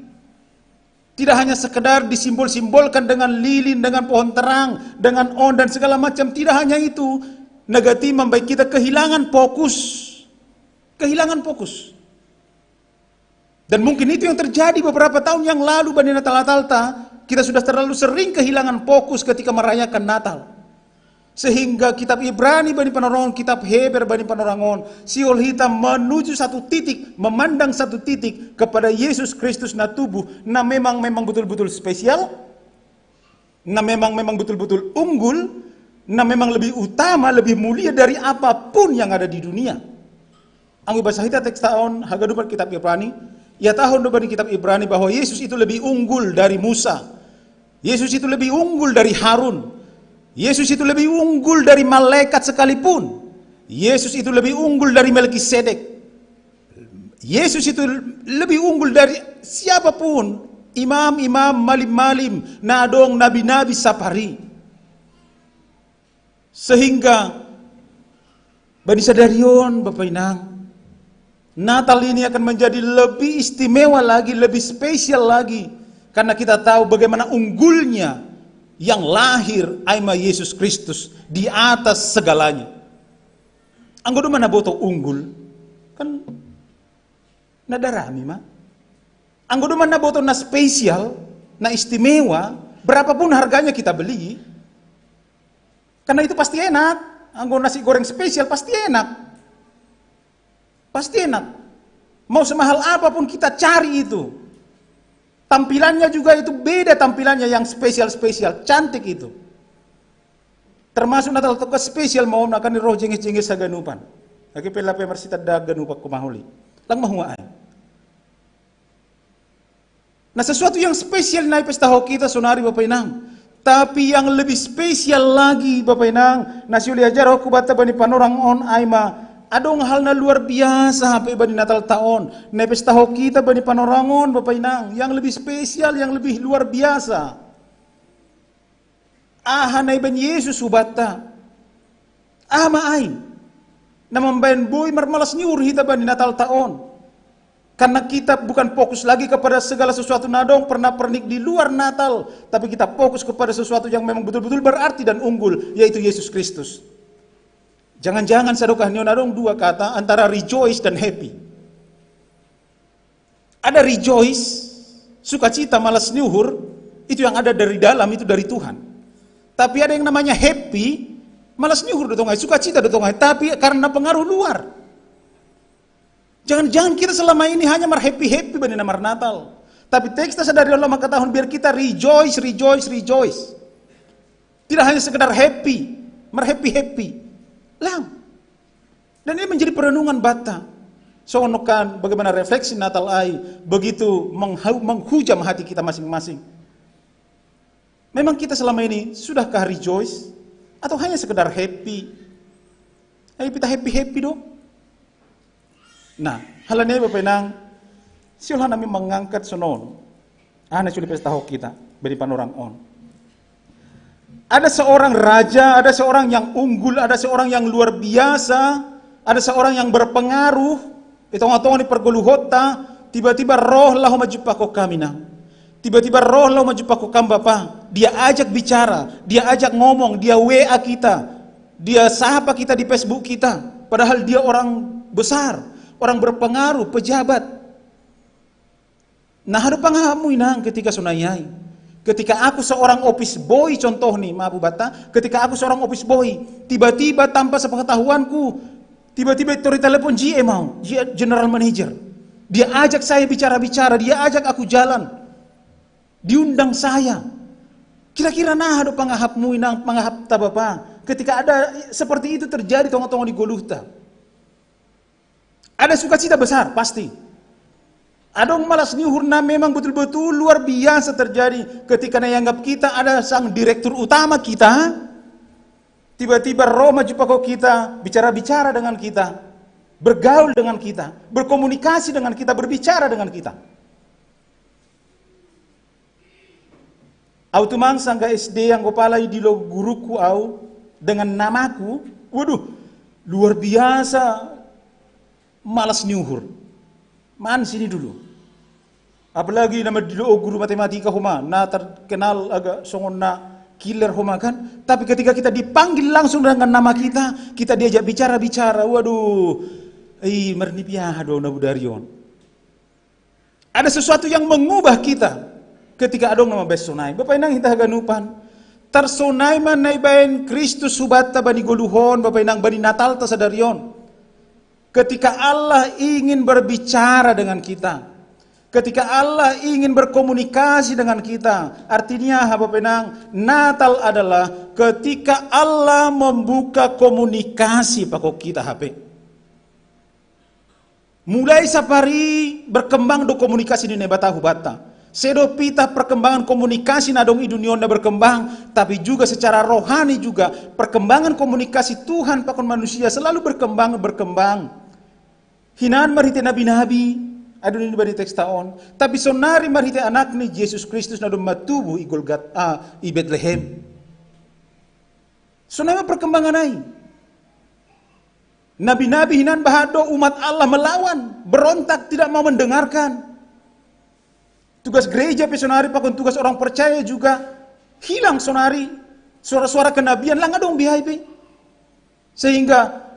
Tidak hanya sekedar disimbol-simbolkan dengan lilin, dengan pohon terang, dengan on dan segala macam. Tidak hanya itu, negatif membuat kita kehilangan fokus. Kehilangan fokus. Dan mungkin itu yang terjadi beberapa tahun yang lalu bani Natal-Natal ta, kita sudah terlalu sering kehilangan fokus ketika merayakan Natal. Sehingga kitab Ibrani bani panorangon, kitab Heber bani panorangon, sihol hita menuju satu titik, memandang satu titik kepada Yesus Kristus na tubuh, na memang, memang betul-betul spesial, na memang, memang betul-betul unggul, na memang lebih utama, lebih mulia dari apapun yang ada di dunia. Anggo ibasa hita teks ta on, haganupan kitab Ibrani, ihatahon do bani kitab Ibrani bahwa Yesus itu lebih unggul dari Musa. Yesus itu lebih unggul dari Harun. Yesus itu lebih unggul dari malaikat sekalipun. Yesus itu lebih unggul dari Melkisedek. Yesus itu lebih unggul dari siapapun, imam-imam, malim-malim, na adong nabi-nabi sapari. Sehingga bani sadari on, Bapa Inang, Natal ini akan menjadi lebih istimewa lagi, lebih spesial lagi, karena kita tahu bagaimana unggulnya yang lahir, ai ma Yesus Kristus, di atas segalanya. Anggo do ma na boto unggul, kan na darami ma. Anggo do ma na boto na spesial, na istimewa, berapapun harganya kita beli, karena itu pasti enak. Anggo nasi goreng spesial pasti enak. Pasti enak. Mau semahal apapun kita cari itu, tampilannya juga itu beda, tampilannya yang spesial-spesial, cantik itu. Termasuk Natal toko spesial, mau na kan ni roh jengges-jengges haganupan. Ake pe lape marsitanda haganupan, ko maholi. Lang mahua ai. Nah, sesuatu yang spesial na ipestahon hita sonari, Bapa Inang. Tapi yang lebih spesial lagi, Bapa Inang, na sihol iajarhon hubanta bani panorang on, ai ma adong hal na luar biasa hape bani Natal ta on, na ipestahon hita bani panorang on, Bapa Inang, yang lebih spesial, yang lebih luar biasa. Aha na ibaen Yesus hubanta? Aha ma ai na mambaen boi marmalas ni uhur hita bani Natal ta on? Karena kita bukan fokus lagi kepada segala sesuatu na adong pernak-pernik di luar Natal, tapi kita fokus kepada sesuatu yang memang betul-betul berarti dan unggul, yaitu Yesus Kristus. Jangan-jangan sadokah ni on adong dua kata antara rejoice dan happy. Ada rejoice, sukacita, malas ni uhur, itu yang ada dari dalam, itu dari Tuhan. Tapi ada yang namanya happy, malas ni uhur do tonga i, sukacita do tonga i, tapi karena pengaruh luar. Jangan-jangan kita selama ini hanya marhappy-happy bani na marnatal. Tapi teks ta sadari on mangkatahon biar kita rejoice, rejoice, rejoice. Tidak hanya sekedar happy, marhappy-happy. Lang. Dan ini menjadi perenungan banta. Sonokan bagaimana refleksi Natal ai begitu menghujam hati kita masing-masing. Memang kita selama ini sudahkah rejoice atau hanya sekedar happy? Ai pita happy-happy do. Nah, hal ini Bapak Inang, siul hanami mengangkat sonon. Ana culi pesta ho kita beri panorang on. Ada seorang raja, ada seorang yang unggul, ada seorang yang luar biasa, ada seorang yang berpengaruh. Itu tonga-tonga ni pergoluhota, tiba-tiba roh laho majumpa ko kami na. Tiba-tiba roh laho majumpa ko kam Bapa. Dia ajak bicara, dia ajak ngomong, dia W A kita, dia sapa kita di Facebook kita. Padahal dia orang besar, orang berpengaruh, pejabat. Nah, hado pangahapmu Inang ketika sonai ai. Ketika aku seorang office boy, contoh nih, maaf Bata, ketika aku seorang office boy, tiba-tiba tanpa sepengetahuanku, tiba-tiba tori telepon G M mau, General Manager. Dia ajak saya bicara-bicara, dia ajak aku jalan. Diundang saya. Kira-kira nah hado pangahapmu Inang, pangahapta Bapa. Ketika ada seperti itu terjadi tonga-tonga ni goluhta. Ada sukacita besar, pasti. Adong malas ni uhurna memang betul-betul luar biasa terjadi ketika na ianggap kita ada sang direktur utama kita, tiba-tiba roh majumpa ko kita, bicara-bicara dengan kita, bergaul dengan kita, berkomunikasi dengan kita, berbicara dengan kita. Au tumang sangga S D anggo pala idilo guruku au dengan namaku, waduh, luar biasa malas ni uhur. Man sini dulu. Apalagi nama dilo guru matematika homa, na terkenal agak songon na killer homa kan. Tapi ketika kita dipanggil langsung dengan nama kita, kita diajak bicara-bicara, waduh, ih, marnipiaha do na budari on. Ada sesuatu yang mengubah kita ketika adong nama besonai. Bapak Inang hita haganupan. Tarsonai ma na ibaen Kristus hubanta bani goluhon, Bapak Inang, bani Natalta sadari on. Ketika Allah ingin berbicara dengan kita, ketika Allah ingin berkomunikasi dengan kita, artinya apa Bapak Inang? Natal adalah ketika Allah membuka komunikasi pako kita hape. Mulai sapari berkembang do komunikasi ni Naibata hubanta. Sedo pita perkembangan komunikasi na adong i dunia on na berkembang, tapi juga secara rohani juga perkembangan komunikasi Tuhan pakon manusia selalu berkembang, berkembang. Hinan marhite nabi-nabi, adong i bani teksta on, tapi sonari marhite Anak ni Jesus Kristus na domma tubuh i Golgota, ah, i Betlehem. Sonai ma perkembangan ai. Nabi-nabi hinan bahat do umat Allah melawan, berontak, tidak mau mendengarkan. Tugas gereja pe sonari pakon tugas orang percaya juga hilang sonari. Suara-suara kenabian lang adong bihai pe. Sehingga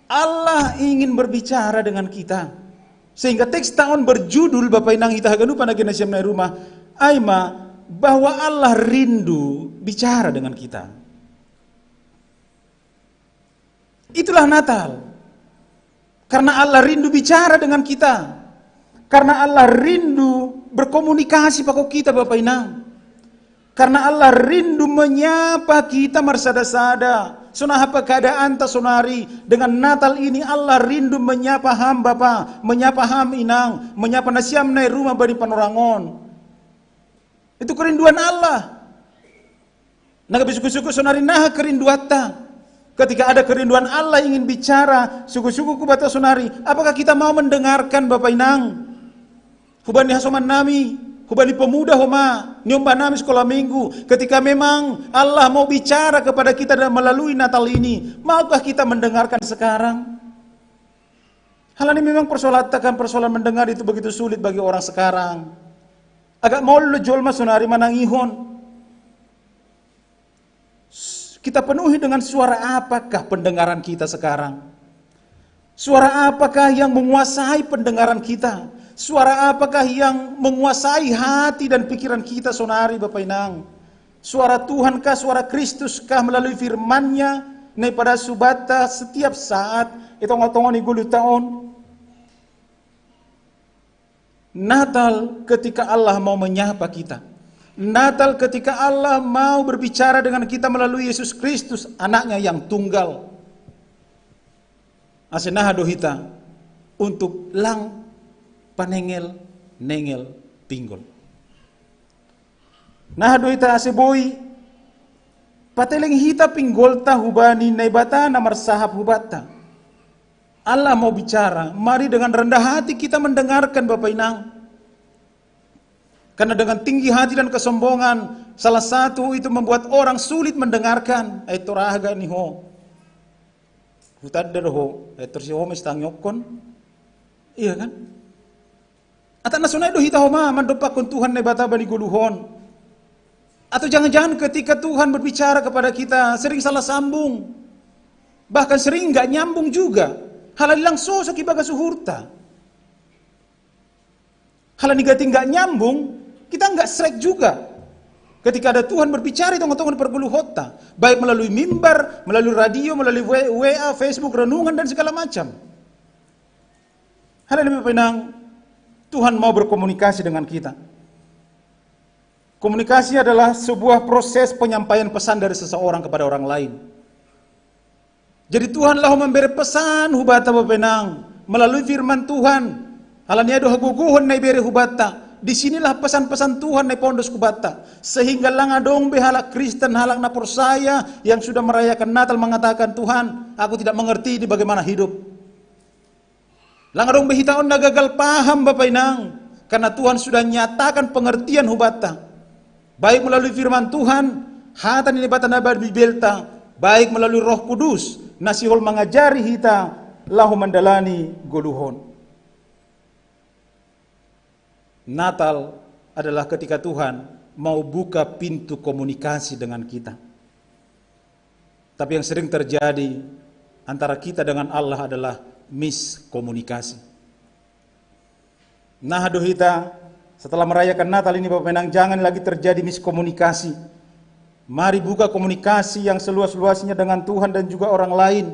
Allah ingin berbicara dengan kita. Sehingga teksta on berjudul Bapak Inang hita haganupan na genasiam na i rumah, ai ma bahwa Allah rindu bicara dengan kita. Itulah Natal. Karena Allah rindu bicara dengan kita. Karena Allah rindu berkomunikasi pako kita Bapak Inang. Karena Allah rindu menyapa kita marsada-sada. Sonai pe keadaanta sonari dengan Natal ini Allah rindu menyapa ham Bapa, menyapa ham Inang, menyapa nasiam na i rumah bani panorang on. Itu kerinduan Allah. Na gabe suku-suku sonari naha kerinduanta. Ketika ada kerinduan Allah ingin bicara, suku-suku kubata sonari, apakah kita mau mendengarkan Bapak Inang? Hubani hasoman nami, hubani pemuda homa, niomba nami sekolah minggu. Ketika memang Allah mau bicara kepada kita dan melalui Natal ini, maukah kita mendengarkan sekarang? Hal ini memang persoalan kan persoalan mendengar itu begitu sulit bagi orang sekarang. Agak mau lo jolma sonari manangihon. Kita penuhi dengan suara apakah pendengaran kita sekarang? Suara apakah yang menguasai pendengaran kita? Suara apakah yang menguasai hati dan pikiran kita sonari Bapak Inang? Suara Tuhan kah, suara Kristus kah melalui firman-Nya? Nai pada subata setiap saat, itu ngotong ni gulu taon. Natal ketika Allah mau menyapa kita. Natal ketika Allah mau berbicara dengan kita melalui Yesus Kristus, anaknya yang tunggal. Ase naha do hita. untuk lang panengel-nengel pinggol. Nah, do hita ase boi pateleng hita pinggolta hubani Naibata na marsahap hubatta. Allah mau bicara, mari dengan rendah hati kita mendengarkan, Bapak Inang. Karena dengan tinggi hati dan kesombongan, salah satu itu membuat orang sulit mendengarkan. Ai tor aha ga ni ho? Hutanda do ho, ai tor si ho ma sitangihon. Iya kan? Atau na sonai do hita homa mandompakkon Tuhan Naibata bani goluhon. Atau jangan-jangan ketika Tuhan berbicara kepada kita sering salah sambung. Bahkan sering nggak nyambung juga. Halani lang sosok ibagas uhurta. Halani gati nggak nyambung, kita nggak srek juga. Ketika ada Tuhan berbicara di tengah-tengah pergoluhonta, baik melalui mimbar, melalui radio, melalui W A, Facebook, renungan, dan segala macam. Halani, Bapak Inang, Tuhan mau berkomunikasi dengan kita. Komunikasi adalah sebuah proses penyampaian pesan dari seseorang kepada orang lain. Jadi Tuhan laho mambere pesan hubata, Bapak Inang, melalui firman Tuhan. Halani ai do hagogohon na ibere hubata. Di sinilah pesan-pesan Tuhan na ipondos hubata. Sehingga lang adong be halak Kristen, halak na porsaya yang sudah merayakan Natal mengatakan, "Tuhan, aku tidak mengerti ini bagaimana hidup." Lang adong be hita on na gagal paham, Bapak Inang, karena Tuhan sudah nyatakan pengertian hubata. Baik melalui firman Tuhan, hata ni Naibata na bani Bibelta, baik melalui Roh Kudus, na sihol mangajari hita laho mandalani goluhon. Natal adalah ketika Tuhan mau buka pintu komunikasi dengan kita. Tapi yang sering terjadi antara kita dengan Allah adalah miskomunikasi. Nah, do hita, setelah merayakan Natal ini, Bapak Inang, jangan lagi terjadi miskomunikasi. Mari buka komunikasi yang seluas-luasnya dengan Tuhan dan juga orang lain.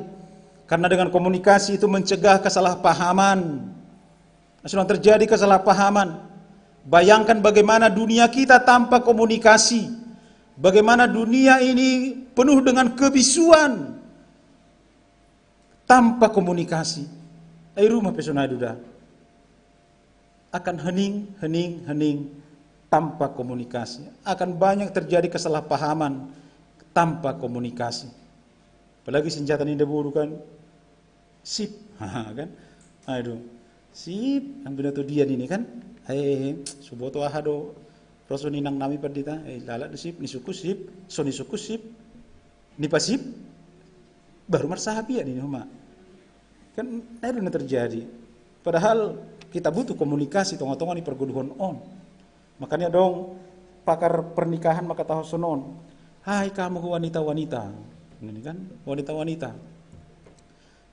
Karena dengan komunikasi itu mencegah kesalahpahaman. Nah, sedang terjadi kesalahpahaman. Bayangkan bagaimana dunia kita tanpa komunikasi. Bagaimana dunia ini penuh dengan kebisuan tanpa komunikasi. Ai ruma pe sonai do da. Akan hening, hening, hening tanpa komunikasi. Akan banyak terjadi kesalahpahaman tanpa komunikasi. Apalagi senjata ni da boru kan, sip, kan? Aduh, sip, ang binoto dia ini kan? Eh, suboto aha do, roso ni nang nami pandita, eh, lala do sip, ni suku sip, so ni suku sip, ni pasip, baru marsahap ia ni homa. Kan, aduh, na terjadi. Padahal kita butuh komunikasi tonga-tonga ni pergoluhon on. Makanya dong pakar pernikahan maka tahu sonon. Hai kamu wanita-wanita, ini kan wanita-wanita,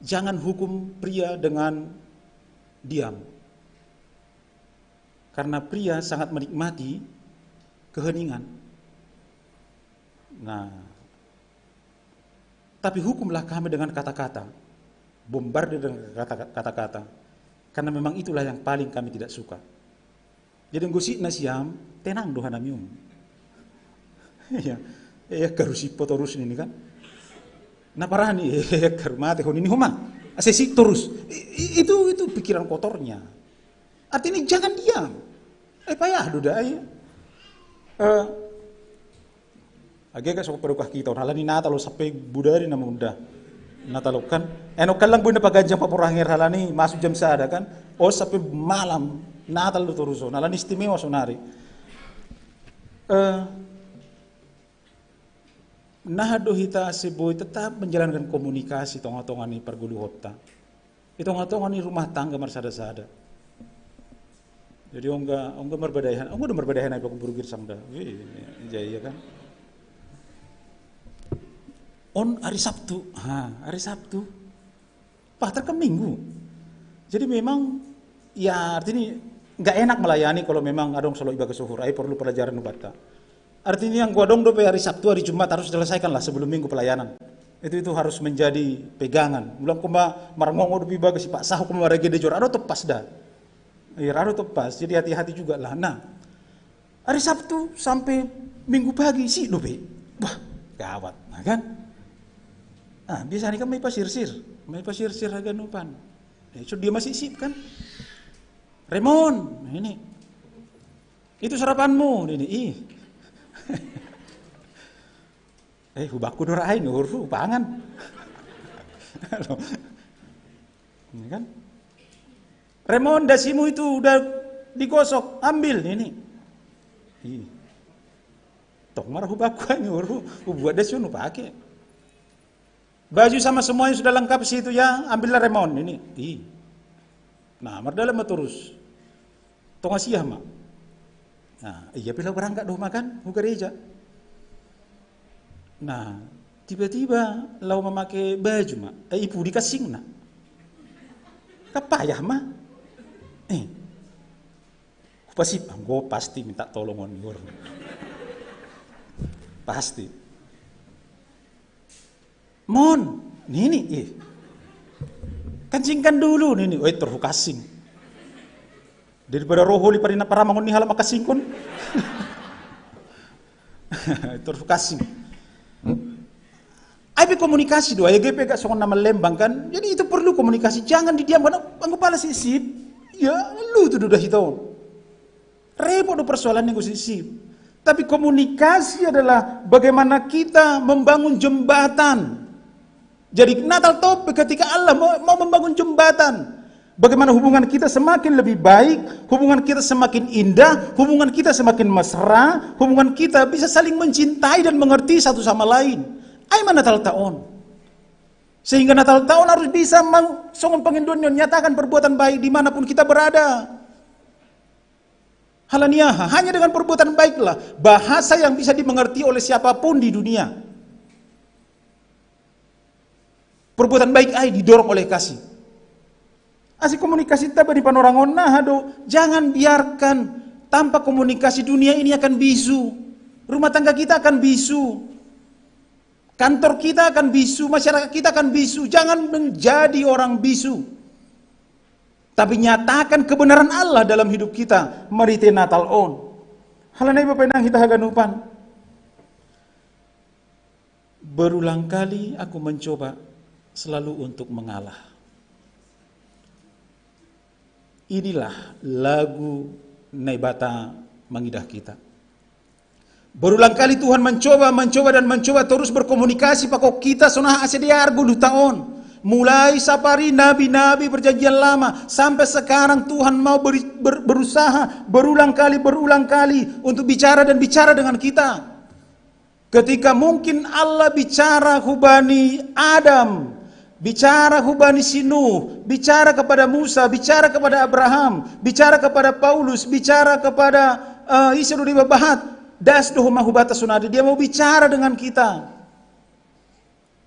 jangan hukum pria dengan diam. Karena pria sangat menikmati keheningan. Nah, tapi hukumlah kami dengan kata-kata, bombardir dengan kata-kata, karena memang itulah yang paling kami tidak suka. Jadi gosip na siam, tenang doha namium. Iya, iya karusipo terus ini kan. Nah parah nih, iya karumate hon ini homa. Asesi terus. Itu itu pikiran kotornya. Artinya jangan diam. Eh payah duda ya. Eh, Age ka so parukah kita on halani Natal on sampe budari na munda. Natal on kan. Eno kan lang boi na paganjang paporanger halani masuk jam sada kan. Oh sampe malam Natal do torus on halani istimewa sonari. Eh, nah do hita ase boi tetap menjalankan komunikasi tonga-tonga ni pargoluhonta. Di tonga-tonga ni rumah tangga marsada-sada. Jadi ongga ongga marbadaihan, ongga do marbadaihan ai paku burugir samda. Wih, iya iya kan. On hari Sabtu, ha, hari Sabtu. Wah, terkam Minggu. Jadi memang ya artinya nggak enak melayani kalau memang adong solo ibaga suhur, ai perlu pelajaran ubatta. Artinya yang gua dong dope hari Sabtu, hari Jumat harus selesaikan lah sebelum Minggu pelayanan. Itu itu harus menjadi pegangan. Ulang kuma marngongo dope ibaga si Pak Sahu kuma marage de jor. Ado tepas dah. Iya, ado tepas. Jadi hati-hati juga lah. Nah, hari Sabtu sampai Minggu pagi si dope. Wah, gawat, nah, kan? Nah, biasanya kan mai pasirsir, mai pasirsir haga nupan. Eh, so dia masih sip kan? Remon, ini. Itu sarapanmu, ini. Ih. Eh, hubaku dora aing, uru pangan. Loh. Ini kan? Remon, dasimu itu udah digosok, ambil ini. Ih. Tong marah hubaku aing, uru, hubuat dasi unu pakai. Baju sama semuanya sudah lengkap situ ya, ambillah Remon ini. Ih. Nah, mardalem ma torus. Tong asiah ma. Nah, iya pila berangkat doh makan, hu gereja. Nah, tiba-tiba lao mamake baju ma. Eh, ipu di kasingna. Kapayah ma. Eh. Pasti, anggo pasti minta tolong on gor. Pasti. Mon, nini, ih. Kancingkan dulu, nini. Oi, terhukasing. Daripada roho li parina paramangon ni hala makasingkon. Terhukasing. Ai pe komunikasi do, ai G P gak songon nama lembang kan. Jadi itu perlu komunikasi, jangan didiamkan. Anggo pala sisip, ya lu tu duda hito. Repot do persoalan yang sisip. Tapi komunikasi adalah bagaimana kita membangun jembatan. Jadi Natal tope ketika Allah mau, mau membangun jembatan. Bagaimana hubungan kita semakin lebih baik, hubungan kita semakin indah, hubungan kita semakin mesra, hubungan kita bisa saling mencintai dan mengerti satu sama lain. Ai ma Natal taon. Sehingga Natal taon harus bisa mang-, songon pangindoan nyatakan perbuatan baik dimanapun kita berada. Halaniaha, hanya dengan perbuatan baiklah, bahasa yang bisa dimengerti oleh siapapun di dunia. Perbuatan baik ai didorong oleh kasih. Asi komunikasi taba di panorangon naha do, jangan biarkan tanpa komunikasi dunia ini akan bisu. Rumah tangga kita akan bisu. Kantor kita akan bisu, masyarakat kita akan bisu. Jangan menjadi orang bisu. Tapi nyatakan kebenaran Allah dalam hidup kita. Marhite Natal on. Halani Bapa inang hita haganupan. Berulang kali aku mencoba selalu untuk mengalah. Inilah lagu Naibata mangidah kita. Berulang kali Tuhan mencoba, mencoba dan mencoba terus berkomunikasi pakon hita songon aha asa diargo luta on. Mulai sapari nabi-nabi perjanjian lama sampai sekarang Tuhan mau beri, ber, berusaha berulang kali, berulang kali untuk bicara dan bicara dengan kita. Ketika mungkin Allah bicara hubani Adam, bicara hubani si Nuh, bicara kepada Musa, bicara kepada Abraham, bicara kepada Paulus, bicara kepada uh, Isa do dibahat, das do homa hubata sonari, dia mau bicara dengan kita.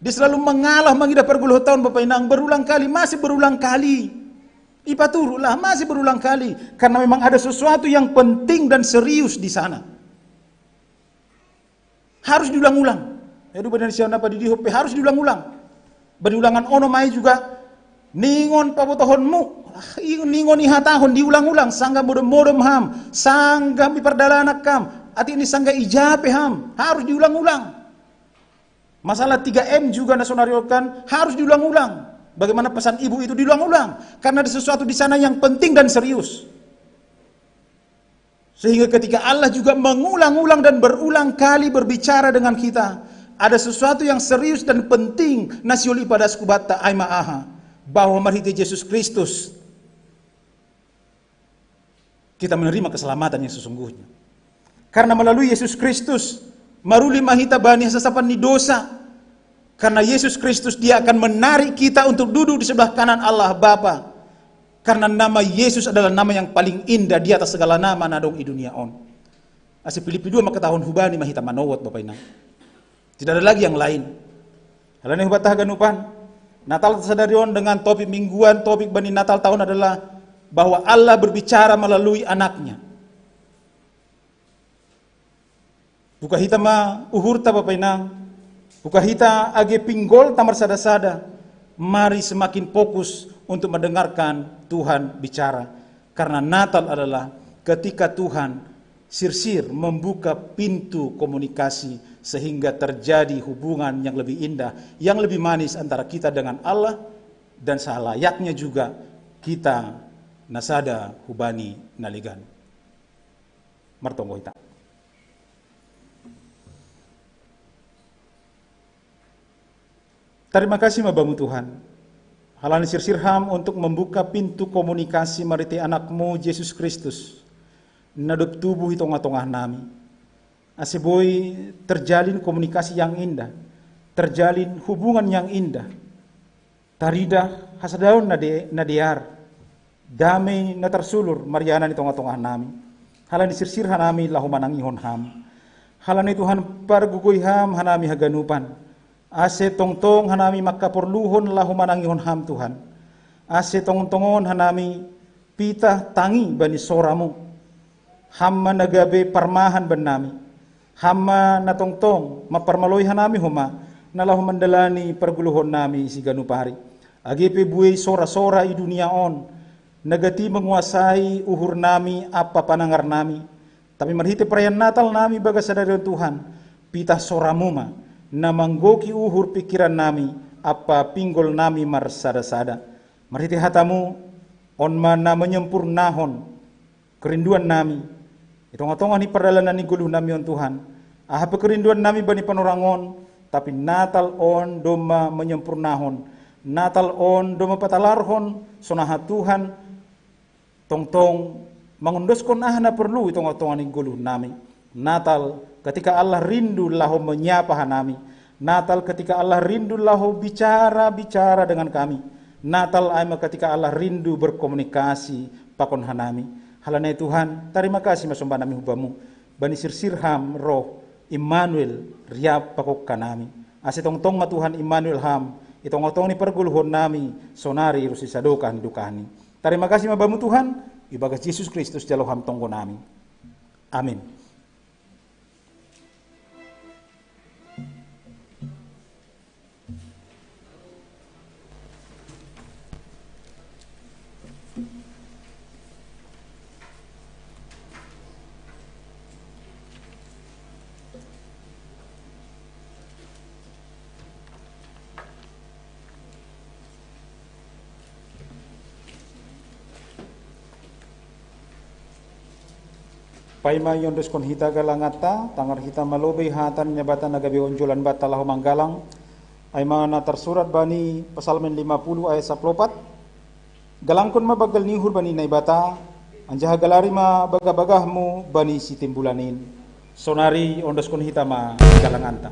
Dia selalu mengalah mangidah pargolo taon Bapak Inang berulang kali, masih berulang kali. Ipaturutlah, masih berulang kali. Karena memang ada sesuatu yang penting dan serius di sana. Harus diulang-ulang. Jadi badan siapa di dihope harus diulang-ulang. Bani ulangan ono mai juga ningon pabotohonmu, ningon ihatahon diulang-ulang, sangga modom-modom ham, sangga ipardalanak ham, ati ni sangga ijape ham, harus diulang-ulang. Masalah tiga M juga nasionalkan harus diulang-ulang. Bagaimana pesan ibu itu diulang-ulang? Karena ada sesuatu di sana yang penting dan serius. Sehingga ketika Allah juga mengulang-ulang dan berulang kali berbicara dengan kita, ada sesuatu yang serius dan penting na siuli pada sekubata ai ma aha, bahwa marhite Yesus Kristus kita menerima keselamatan yang sesungguhnya. Karena melalui Yesus Kristus maruli ma hita bani hasasapan ni dosa. Karena Yesus Kristus, Dia akan menarik kita untuk duduk di sebelah kanan Allah Bapa. Karena nama Yesus adalah nama yang paling indah di atas segala nama na dong di dunia on. Asi Filipi dua mangkatahon hubani ma hita manowot Bapak Inang. Tidak ada lagi yang lain. Halani hubata haganupan. Natal sadari on dengan topik mingguan, topik bani Natal taon adalah bahwa Allah berbicara melalui anaknya. Buka hita ma uhurta Bapak Inang, buka hita age pinggolta marsada-sada, mari semakin fokus untuk mendengarkan Tuhan bicara. Karena Natal adalah ketika Tuhan sirsir membuka pintu komunikasi sehingga terjadi hubungan yang lebih indah, yang lebih manis antara kita dengan Allah dan selayaknya juga kita na sada hubani na legan. Martonggo hita. Tarima kasih ma Bamu Tuhan, halani sirsir Ham untuk membuka pintu komunikasi marhitei Anakmu Jesus Kristus, na dob tubuh i tongah-tongah nami. Ase boi terjalin komunikasi yang indah, terjalin hubungan yang indah, taridah hasadaon na de-, na dear, damei na tarsulur marianan i tongah-tongah nami. Halani sirsir hanami laho manangihon Ham. Halani Tuhan pargogoi Ham hanami haganupan. Ase tongtong hanami mangkaporluhon laho manangihon Ham Tuhan. Ase tongtongon hanami pitah tangi bani soraMu. Ham ma na gabe parmahan bannami. Ham ma na tongtong mamparmaloi hanami homa, na laho mandalani pargoluhonnami siganup ari. Age pe buei sora-sora i dunia on, na gati manguasai uhurnami ampa panangarnami. Tapi marhitei perayaan Natal nami bagas sadari on Tuhan, pitah soraMu ma, na manggoki uhur pingkirannami ampa pinggolnami marsada-sada. Marhitei hataMu, on ma na manyempurnahon kerinduannami, i tongah-tongah ni pardalanan ni goluhnami on Tuhan. Aha pe kerinduannami bani panorang on, tapi Natal on domma manyempurnahon. Natal on domma patalarhon, sonaha Tuhan tongtong mangondoskon aha na porlu i tongah-tongah ni goluhnami. Natal, ketika Allah rindu laho manyapa hanami. Natal, ketika Allah rindu laho bicara-bicara dengan kami. Natal ai ma ketika Allah rindu berkomunikasi pakon hanami. Halani ai Tuhan, tarima kasih ma sombanami hu Bamu, bani sirsir Ham roh Immanuel riap pakon hanami. Ase tongtong ma Tuhan Immanuel Ham, i tongah-tongah ni pargoluhonnami, sonari ronsi sadokah ni dokahni. Tarima kasih ma Bamu Tuhan, ibagas Jesus Kristus jalo Ham tonggonami. Amin. Paima iondoskon hita galanganta, tangar hita ma lobei hata ni Naibata na gabe onjolan banta laho manggalang, ai ma na tarsurat bani Psalmen lima puluh ayat saplopat, galangkon ma banggal ni uhur bani Naibata, anjaha galari ma bagah-bagahmu bani sitimbulan in. Sonari ondoskon hita ma galanganta.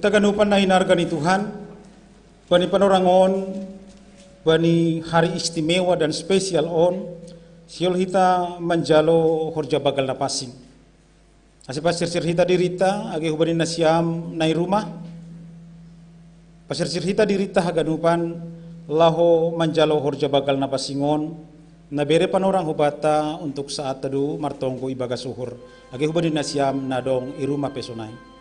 Taganupan na hinarga ni Tuhan, bani panorang on, bani hari istimewa dan spesial on, sihol hita manjalo horja bagal na pansing. Ase pasirsir hita dirita, age hubani nasiam na i rumah, pasirsir hita dirita haganupan, laho manjalo horja bagal na pansing on, na bere panorang hubanta untuk saat tadu martonggo ibagas uhur, age hubani nasiam na dong i rumah pe sonai.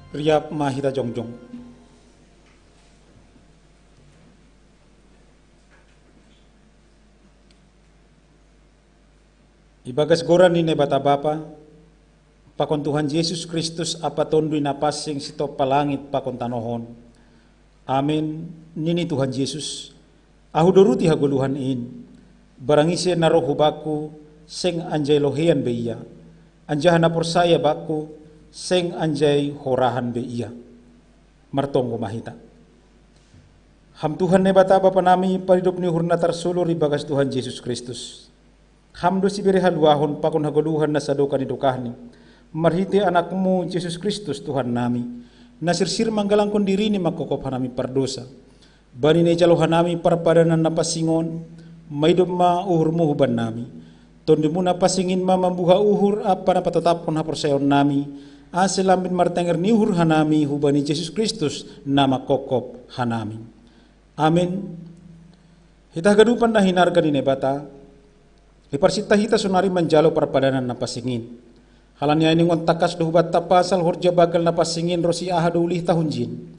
Riap ma hita jongjong. Ibagas goran ni Naibata Bapa, pakon Tuhan Jesus Kristus ampa Tonduy Napansing sitompa langit pakon tanoh on. Amen, nini Tuhan Jesus, Ahu do ruti hagoluhan in. Barang ise na roh hubakku, seng anjai loheian be ia, anjaha na porsaya bakku, seng anjai horahan be ia. Martonggo ma hita. Ham Tuhan Naibata Bapa nami, paridop ni uhur na tarsolor ibagas Tuhan Jesus Kristus. Ham do sibere haluahon pakon hagoluhan na sadokah ni dokahni, marhite Anakmu Jesus Kristus Tuhan nami, na sirsir manggalangkon dirini mangkopkop hanami pardosa. Bani na ijalo hanami parpadanan na pansing on, maidop ma uhurmu hubannami. Tondumu na pansing in ma mambuha uhur ampa na patataphon haporsayaonnami, ase lambin martenger ni uhur hanami hubani Jesus Kristus na mangkopkop hanami. Amen. Hita haganupan na hinarga ni Naibata, iparsinta hita sonari manjalo parpadanan na pansing in. Halani ai ningon tangkas do hubanta pasal horja bagal na pansing in ronsi aha do ulihta hunjin.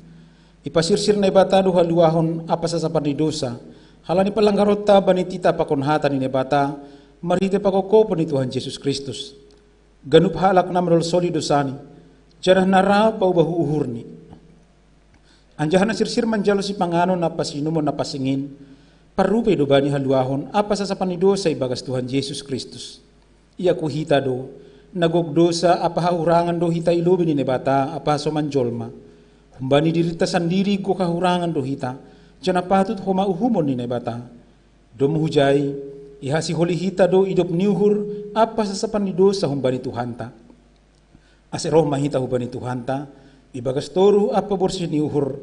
Ipasirsir Naibata do haluahon ampa sasapan ni dosa, halani palanggaronta bani titah pakon hata ni Naibata, marhite pangopkopon ni Tuhan Jesus Kristus. Ganup halak na manolsoli dosani, janah na ra paubah uhurni. Anjaha na sirsir manjalo sipanganon ampa siinumon na pansing in, parrupei do bani haluahon ampa sasapan ni dosa ibagas Tuhan Jesus Kristus. Iakui hita do, na gok dosa ampa hahurangan do hita i lobei ni Naibata ampa hasoman jolma. Humbani dirinta sandiri gok hahurangan do hita, janah patut homa uhumon ni Naibata. Domu hujai, ihasiholi hita do idop ni uhur ampa sasapan ni dosa humbani Tuhanta. Ase roh ma hita hubani Tuhanta, ibagas toruh ampa borsih ni uhur.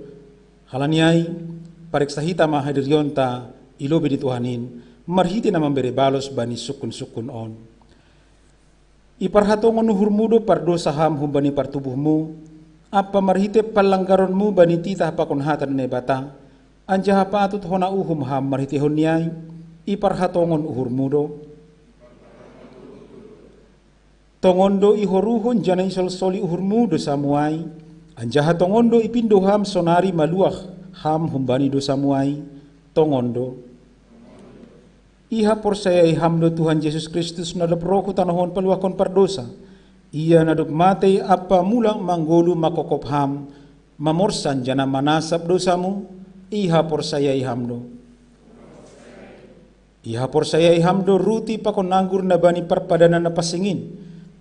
Halani ai, pariksa hita ma hadirionta i lobei ni Tuhan in, marhite na mambere balos bani sungkun-sungkun on. Iparhatongon uhurmu do pardosa ham humbani partubuhmu, ampa marhite palanggaronmu bani titah pakon hata ni Naibata, anjaha patut hona uhum ham marhiteihon ni ai, iparhatongon uhurmu do. Tongon do ihoruhon janah isolsoli uhurmu dosamu ai, anjaha tongon do ipindo ham sonari maluah ham humbani dosamu ai, tongon do. Ihaporsayai ham do Tuhan Jesus Kristus na dob roh hu tanoh on paluahkon pardosa, Ia na dob matei ampa mulak manggoluh mangkopkop ham, mamorsan janah manasap dosamu, ihaporsayai ham do. Ihaporsayai ham do ruti pakon anggur na bani parpadanan na pansing in,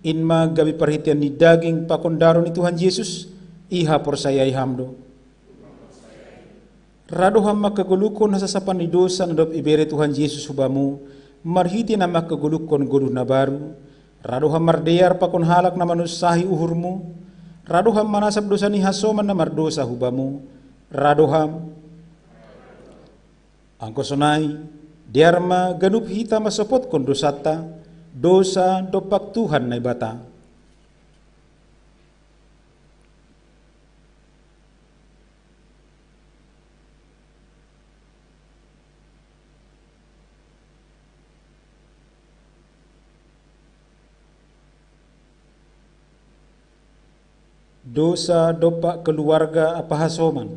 in ma gabe parhitean ni daging pakon daroh ni Tuhan Jesus, ihaporsayai ham do. Ra do ham mangkagoluhkon hasasapan ni dosa na dob ibere Tuhan Jesus hubamu, marhite na mangkagoluhkon goluh na baru, ra do ham mardear pakon halak na manunsahi uhurmu, ra do ham manasap dosa ni hasoman na mardosa hubamu, ra do ham. Anggo sonai, dear ma ganup hita mansopotkon dosanta, dosa dompak Tuhan Naibata. Dosa dompak keluarga ampa hasoman.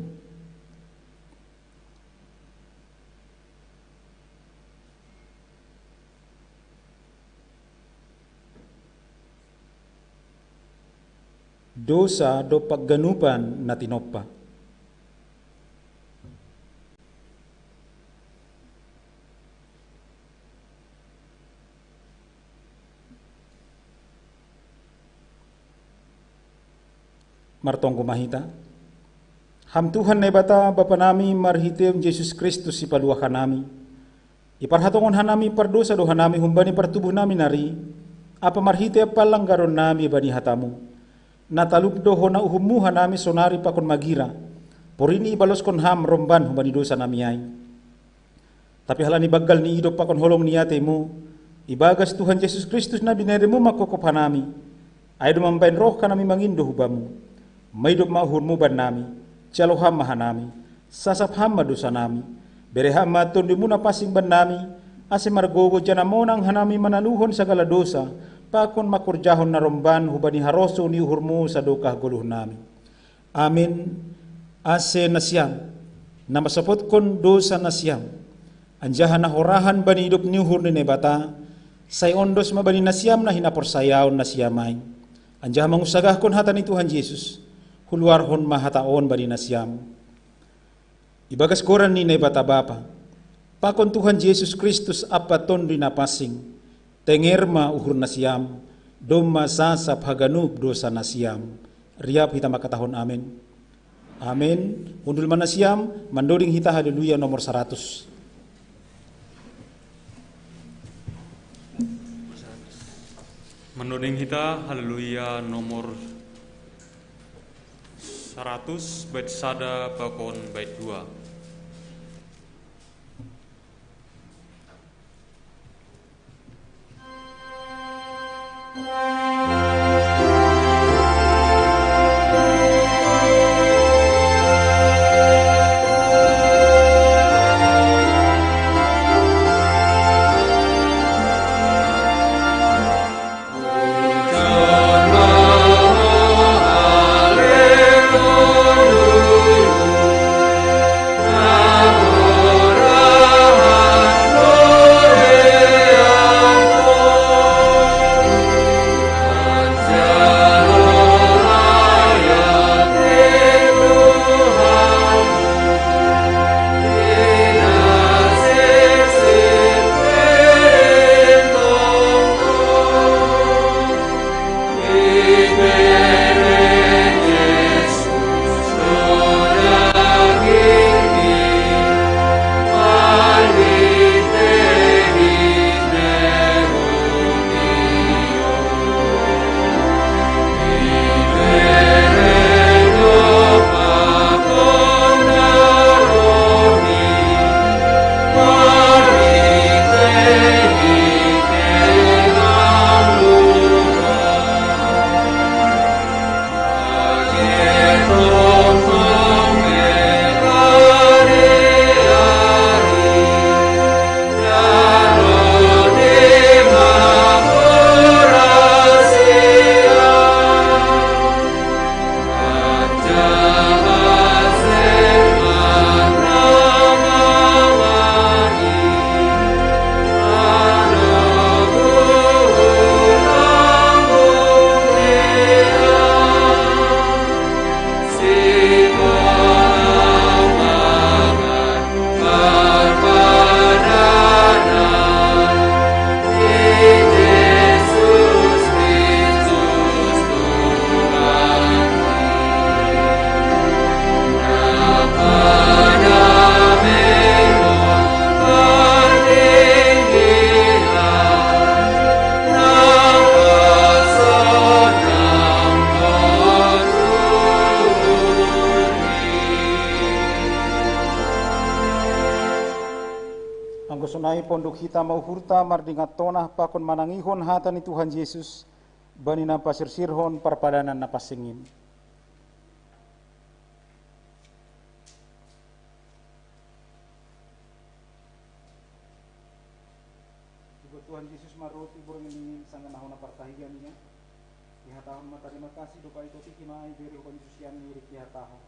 Dosa dompak ganupan na tinompa. Martonggo ma hita. Ham Tuhan Naibata, Bapa nami, marhitehon Jesus Kristus Sipaluah hanami, iparhatongon hanami pardosa do hanami humbani partubuh nami nari, ampa marhitei panlanggaron nami bani hatamu, na talup do hona uhummu hanami sonari pakon magira, porini ibaloskon ham romban humbani dosa nami ai. Tapi halani banggal ni idop pakon holong ni ateimu, ibagas Tuhan Jesus Kristus na binereMu mangkopkop hanami, ai do mambahen roh hanami mangindo hubaMu. Maidop ma uhurMu bannami, jalo ham ma hanami, sasap ham ma dosa nami, bere ham ma TondiMu na pansing bannami, ase margogo janah monang hanami manaluhon sagala dosa, pakon mangkorjahon na romban hubani harosuh ni uhurMu sadokah goluh nami. Amin. Ase nasiam, na mansopotkon dosa nasiam, anjaha na horahan bani idop ni uhur ni Naibata, sai ondos ma bani nasiam na hinaporsayaon nasiam ai. Anjaha mangunsagahkon hata ni Tuhan Jesus, huluarhon ma hata on bani nasiam. Ibagas goran ni Naibata Bapa, pakon Tuhan Jesus Kristus ampa Tonduy Napansing, tenger ma uhur nasiam, domma sasap haganup dosa nasiam. Riap hita mangkatahon amin. Amin. Hundul ma nasiam, mandoding hita Haleluya nomor saratus. Mandoding hita Haleluya nomor saratus, bait sada pakon bait dua. Anggo sonai ponduk hita ma uhurta mardingat tonah pakon manangihon hata ni Tuhan Jesus, bani na pasirsirhon parpadanan na pansing in. Ibuat Tuhan Jesus ma roti borngin i, sanggah na hona partahian ia, ihatahon ma tarima kasih, dob ai totiki ma, ibere hubani susianni, rikki ihatahon: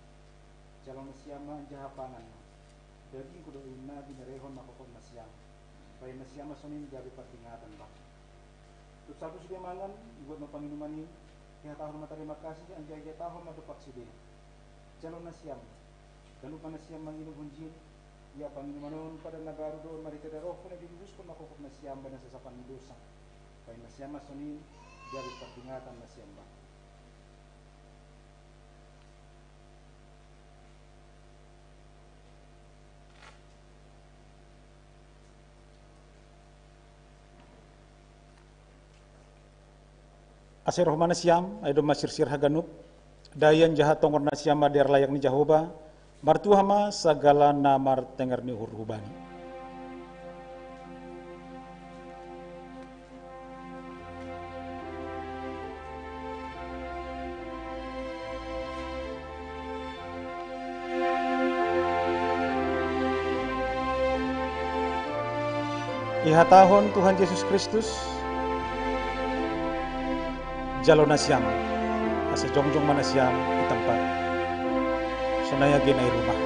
Jalo nasiam ma anjaha pangan ma. Dagingku do i na binerehon mangkopkop nasiam. Bahen nasiam ma songon i gabe pardingatan bangku. Dob salpu sude mangan, ibuat ma panginuman i, Ihatahon ma tarima kasih, anjaha ihatahon ma dompak sidea. Jalo nasiam, ganup ma nasiam manginum hunjin, ia panginuman on padan na baru do on marhite darohku na diruruskon mangkopkop nasiam bahen hasasapan ni dosa. Paima nasiam ma songon i, gabe pardingatan nasiam ba. Ase roh ma nasiam, ai domma sirsir haganup, dai anjaha tongon nasiam ma di arlayak ni Jahowa, martua ma sagala na martenger ni uhur hubani. Ihatahon Tuhan Jesus Kristus, jalo nasiam, ase jongjong ma nasiam i tempat. Sonai age na i rumah.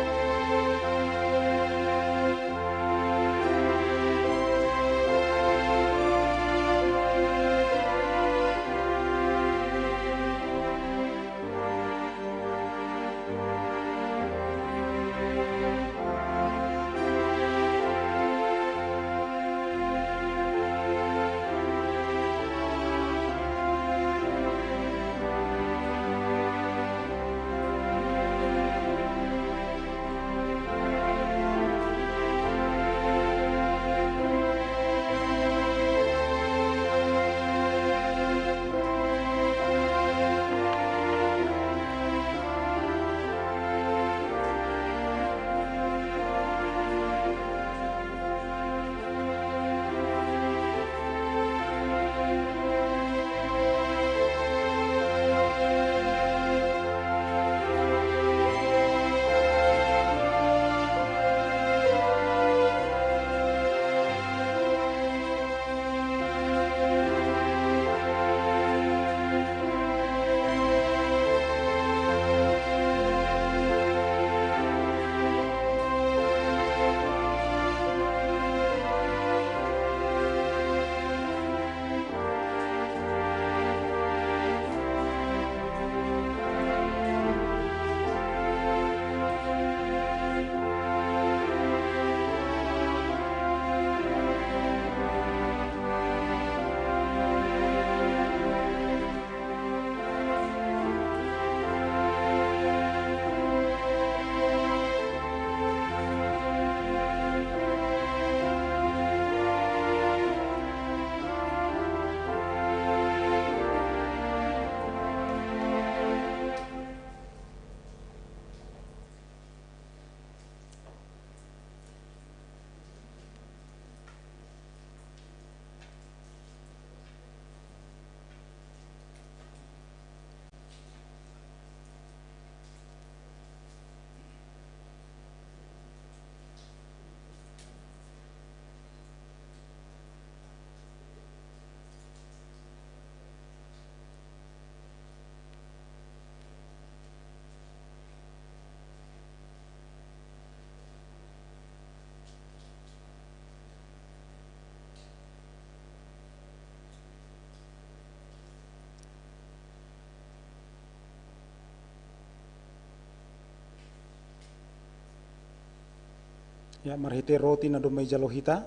Ia, marhite roti na domma ijalo hita,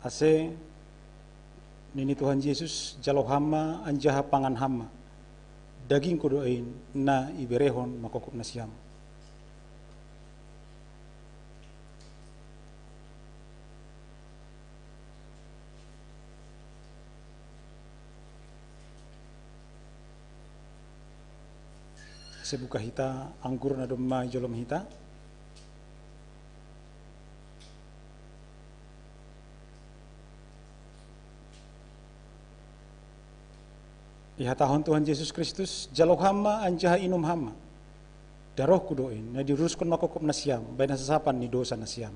ase nini Tuhan Jesus, jalo ham ma anjaha pangan ham ma. Dagingku do in na iberehon mangkopkop nasiam. Ase buka hita anggur na domma ijolom hita. Ihatahon Tuhan Jesus Kristus, jalo ham ma anjaha inum ham ma. Darohku do in, na diruruskon mangkopkop nasiam, bahen hasasapan ni dosa nasiam.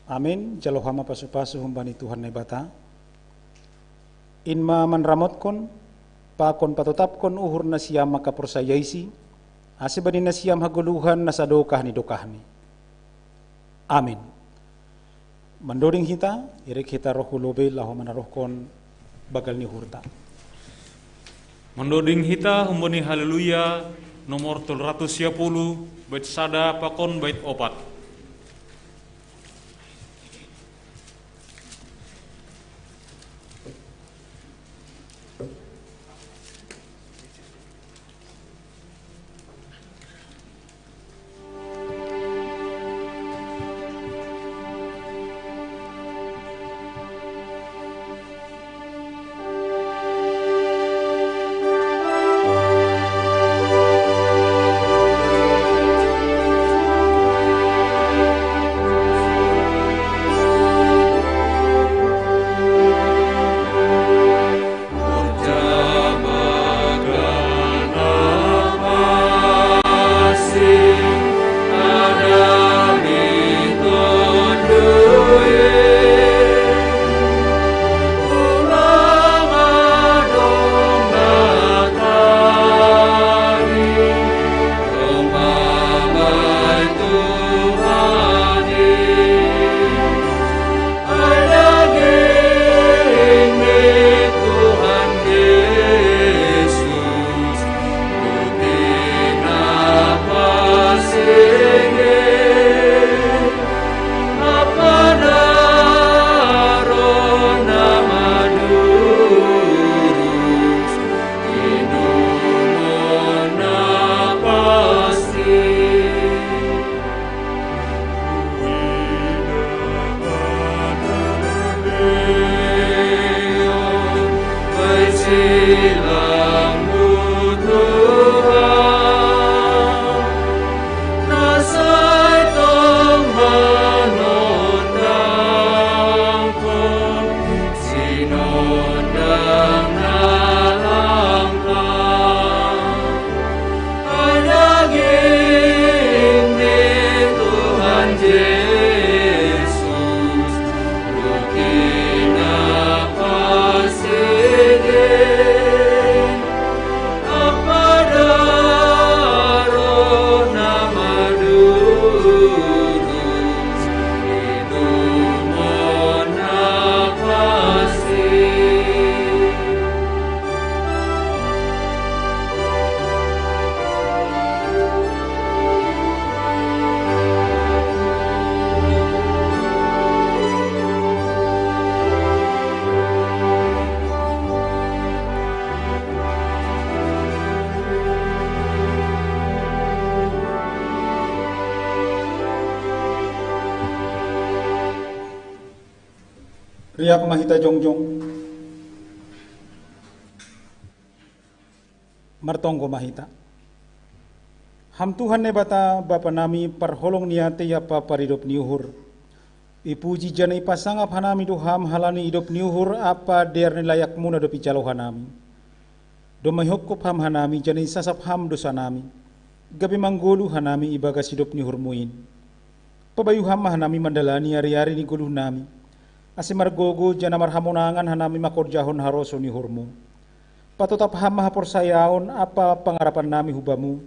Amin. Jalo ham ma pasupasu humbani Tuhan Naibata. In ma manramotkon, pakon patotapkon uhur nasiam mangkaporsayaisi, Ase bani nasiam hagoluhan na sadokah ni dokahni. Amin. Mandoding hita, irek hita roh hu lobei laho manarohkon bagal ni uhurta. Mandoding hita humbani Haleluya nomor tolu ratus sia puluh, bait sada pakon bait opat. Riap ma hita jongjong. Martonggo ma hita. Ham Tuhan Naibata, Bapa nami, parholong ni atei ampa paridop ni uhur. Ipuji janah ipasangap hanami do Ham halani idop ni uhur ampa dear ni layakMu na dob ijalo hanami. Domma ihophop Ham hanami, janah isasap Ham dosa nami, gabe manggoluh hanami ibagas idop ni uhurMu in. Pabayu Ham ma hanami mandalani ari-ari ni goluh nami, ase margogoh janah marhamonangan hanami mangkorjahon harosuh ni uhurMu. Patotap Ham ma haporsayaon ampa pangarapan nami hu Bamu,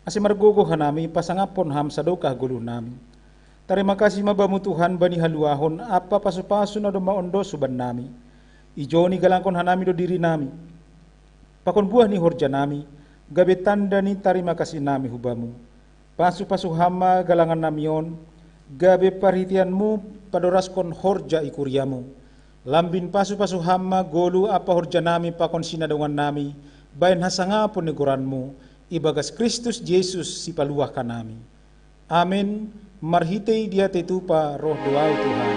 ase margogoh hanami pasangaphon Ham sadokah goluh nami. Tarima kasih ma Bamu Tuhan bani haluahon ampa pasu-pasu na domma ondos huban nami. Ijon igalangkon hanami do diri nami pakon buah ni horja nami, gabe tanda ni tarima kasih nami hu Bamu. Pasu-pasu Ham ma galangan nami on, gabe parhiteianMu padorashon horja i kuriaMu. Lambin pasu-pasu Ham ma goluh ampa horja nami pakon sinadongan nami, bahen hasangapon ni goranMu, ibagas Kristus Jesus Sipaluah hanami. Amen. Marhitei diatei tupa roh do Ahu Tuhan.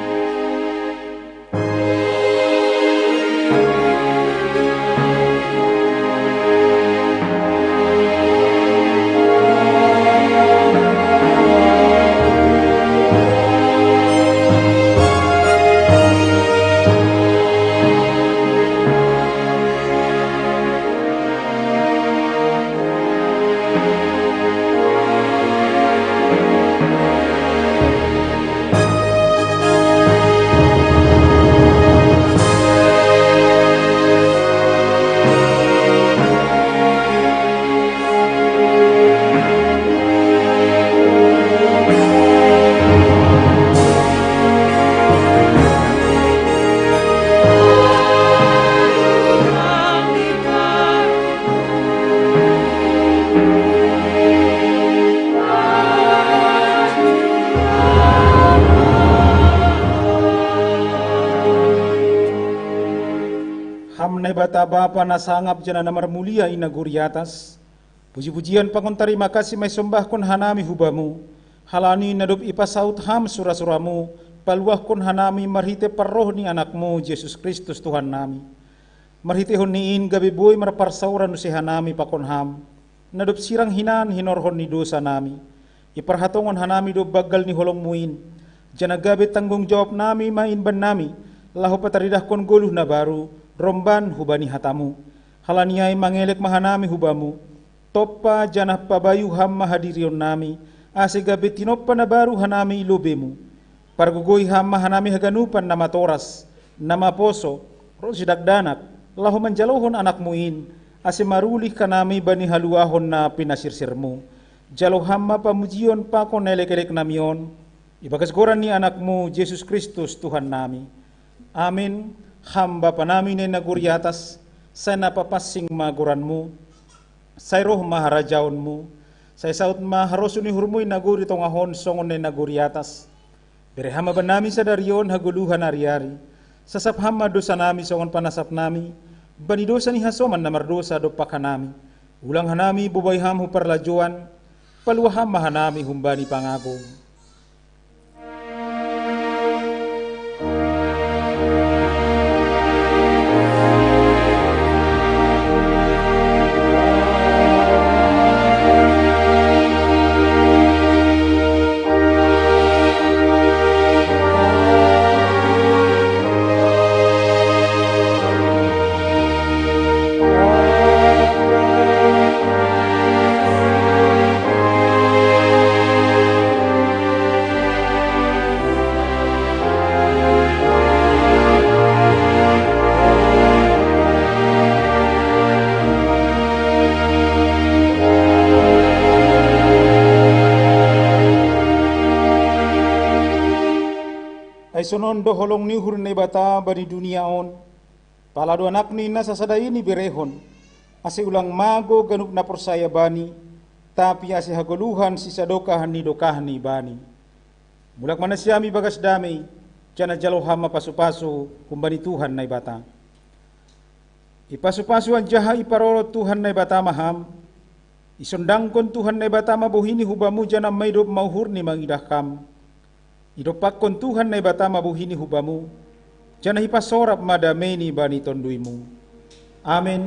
Bapa na sangap janah na marmulia i nagori atas, puji-pujian pakon tarima kasih ma isombahkon hanami hu Bamu, halani na dob ipasaud Ham sura-suraMu, paluahkon hanami marhitei parroh ni AnakMu, Jesus Kristus Tuhannami. Marhiteihon ni in gabe boi marparsaoran use hanami pakon Ham, na dob sirang hinan hinorhon ni dousanami. Iparhatongon hanami do banggal ni holongMu in, janah gabe tanggung jawabnami ma in bannami, laho pataridahkon goluh na baru, romban hubani hataMu. Halani ai mangelek ma hanami hu Bamu, tompa janah pabayu Ham ma hadirionnami, ase gabe tinompa na baru hanami i lobeiMu. Pargogoi Ham ma hanami haganupan na matoras, na maposo, ronsi dakdanak, laho manjalohon AnakMu in, ase marulih hanami bani haluahon na pinasirsirMu. Jalo Ham ma pamujion pakon elek-eleknami on, ibagas goran ni AnakMu, Jesus Kristus Tuhannami. Amin. Ham Bapanami na i nagori atas, sai na papansing ma goranMu, sai roh ma harajaonMu, sai saud ma harosuh ni uhurMu i nagori tongah on songon na i nagori atas. Bere Ham ma bannami sadari on hagoluhan ari-ari. Sasap Ham ma dousanami songon panasapnami bani dousa ni hasoman na mardousa dompak hanami. Ulang hanami bobai Ham hu parlajouan, paluah Ham ma hanami humbani pangago. Ai sonon do holong ni uhur ni Naibata bani dunia on, pala do AnakNi na sasada in iberehon, ase ulang mago ganup na porsaya Bani, tapi ase hagoluhan sisadokah ni dokahni Bani. Mulak ma nasiam ibagas damei, janah jalo Ham ma pasu-pasu humbani Tuhan Naibata. Ipasu-pasu anjaha iparorot Tuhan Naibata ma Ham, isondangkon Tuhan Naibata ma bohiNi hu Bamu janah maidop ma uhurNi mangidah Ham. Idompakkon Tuhan Naibata ma bohiNi hu Bamu, janah ipasorap ma dameiNi bani TonduyMu. Amin.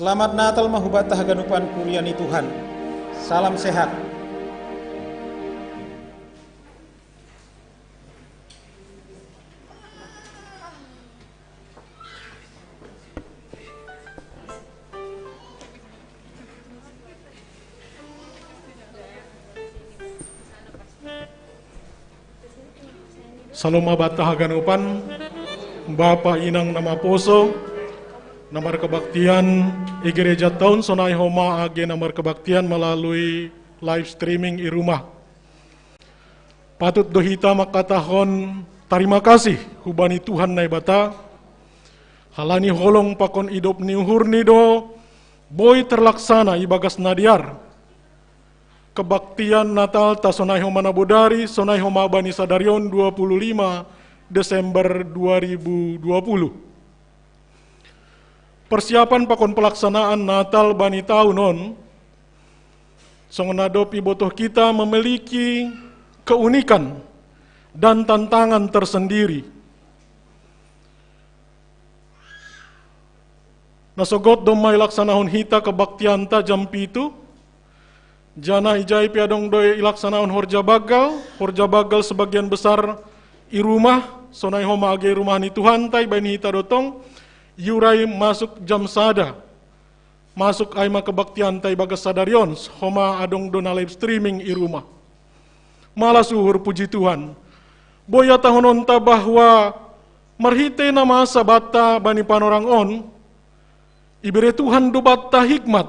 Selamat Natal ma hubanta haganupan kuria ni Tuhan. Salam sehat. Salom ma banta haganupan, bapa inang na maposo, na markebaktian i gereja taon sonai homa age na markebaktian melalui live streaming i rumah. Patut do hita mangkatahon tarima kasih hubani Tuhan Naibata, halani holong pakon idop ni uhurNi do boi terlaksana ibagas na dear kebaktian Natalta sonai homa na bodari, sonai homa bani sadari on dua puluh lima Desember dua ribu dua puluh. Persiapan pakon pelaksanaan Natal bani taon on, songon na dob ibotoh hita, memiliki keunikan dan tantangan tersendiri. Na sogot domma ilaksanahon hita kebaktianta jam pitu, janah ijai pe adong do ilaksanahon horja banggal, horja banggal sebagian besar i rumah, sonai homa age i rumah ni Tuhanta, ibaen hita do tong, iurai masuk jam sada. Masuk ai ma kebaktianta ibagas sadari on, homa adong do na live streaming i rumah. Malas uhur, puji Tuhan. Boi ihatahononta bahwa marhitei na masa banta bani panorang on, ibere Tuhan do banta hikmat,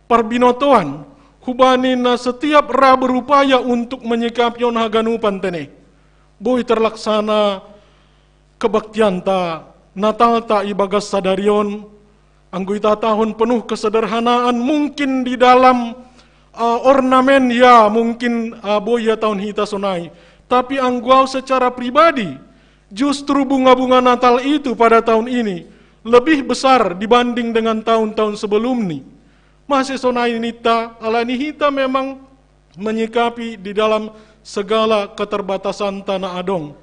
parbinotoan, Hubani na setiap ra berupaya untuk menyikapi on haganupan tene. Boi terlaksana kebaktianta, Natalta ibagas sadarion, anggo itatahon penuh kesederhanaan, mungkin di dalam uh, ornamen ya, mungkin uh, boi ya tahun hita sonai. Tapi anggo au secara pribadi, justru bunga-bunga Natal itu pada tahun ini lebih besar dibanding dengan tahun-tahun sebelumnya. Masih sonai nita, alani hita memang menyikapi di dalam segala keterbatasan tanah adong.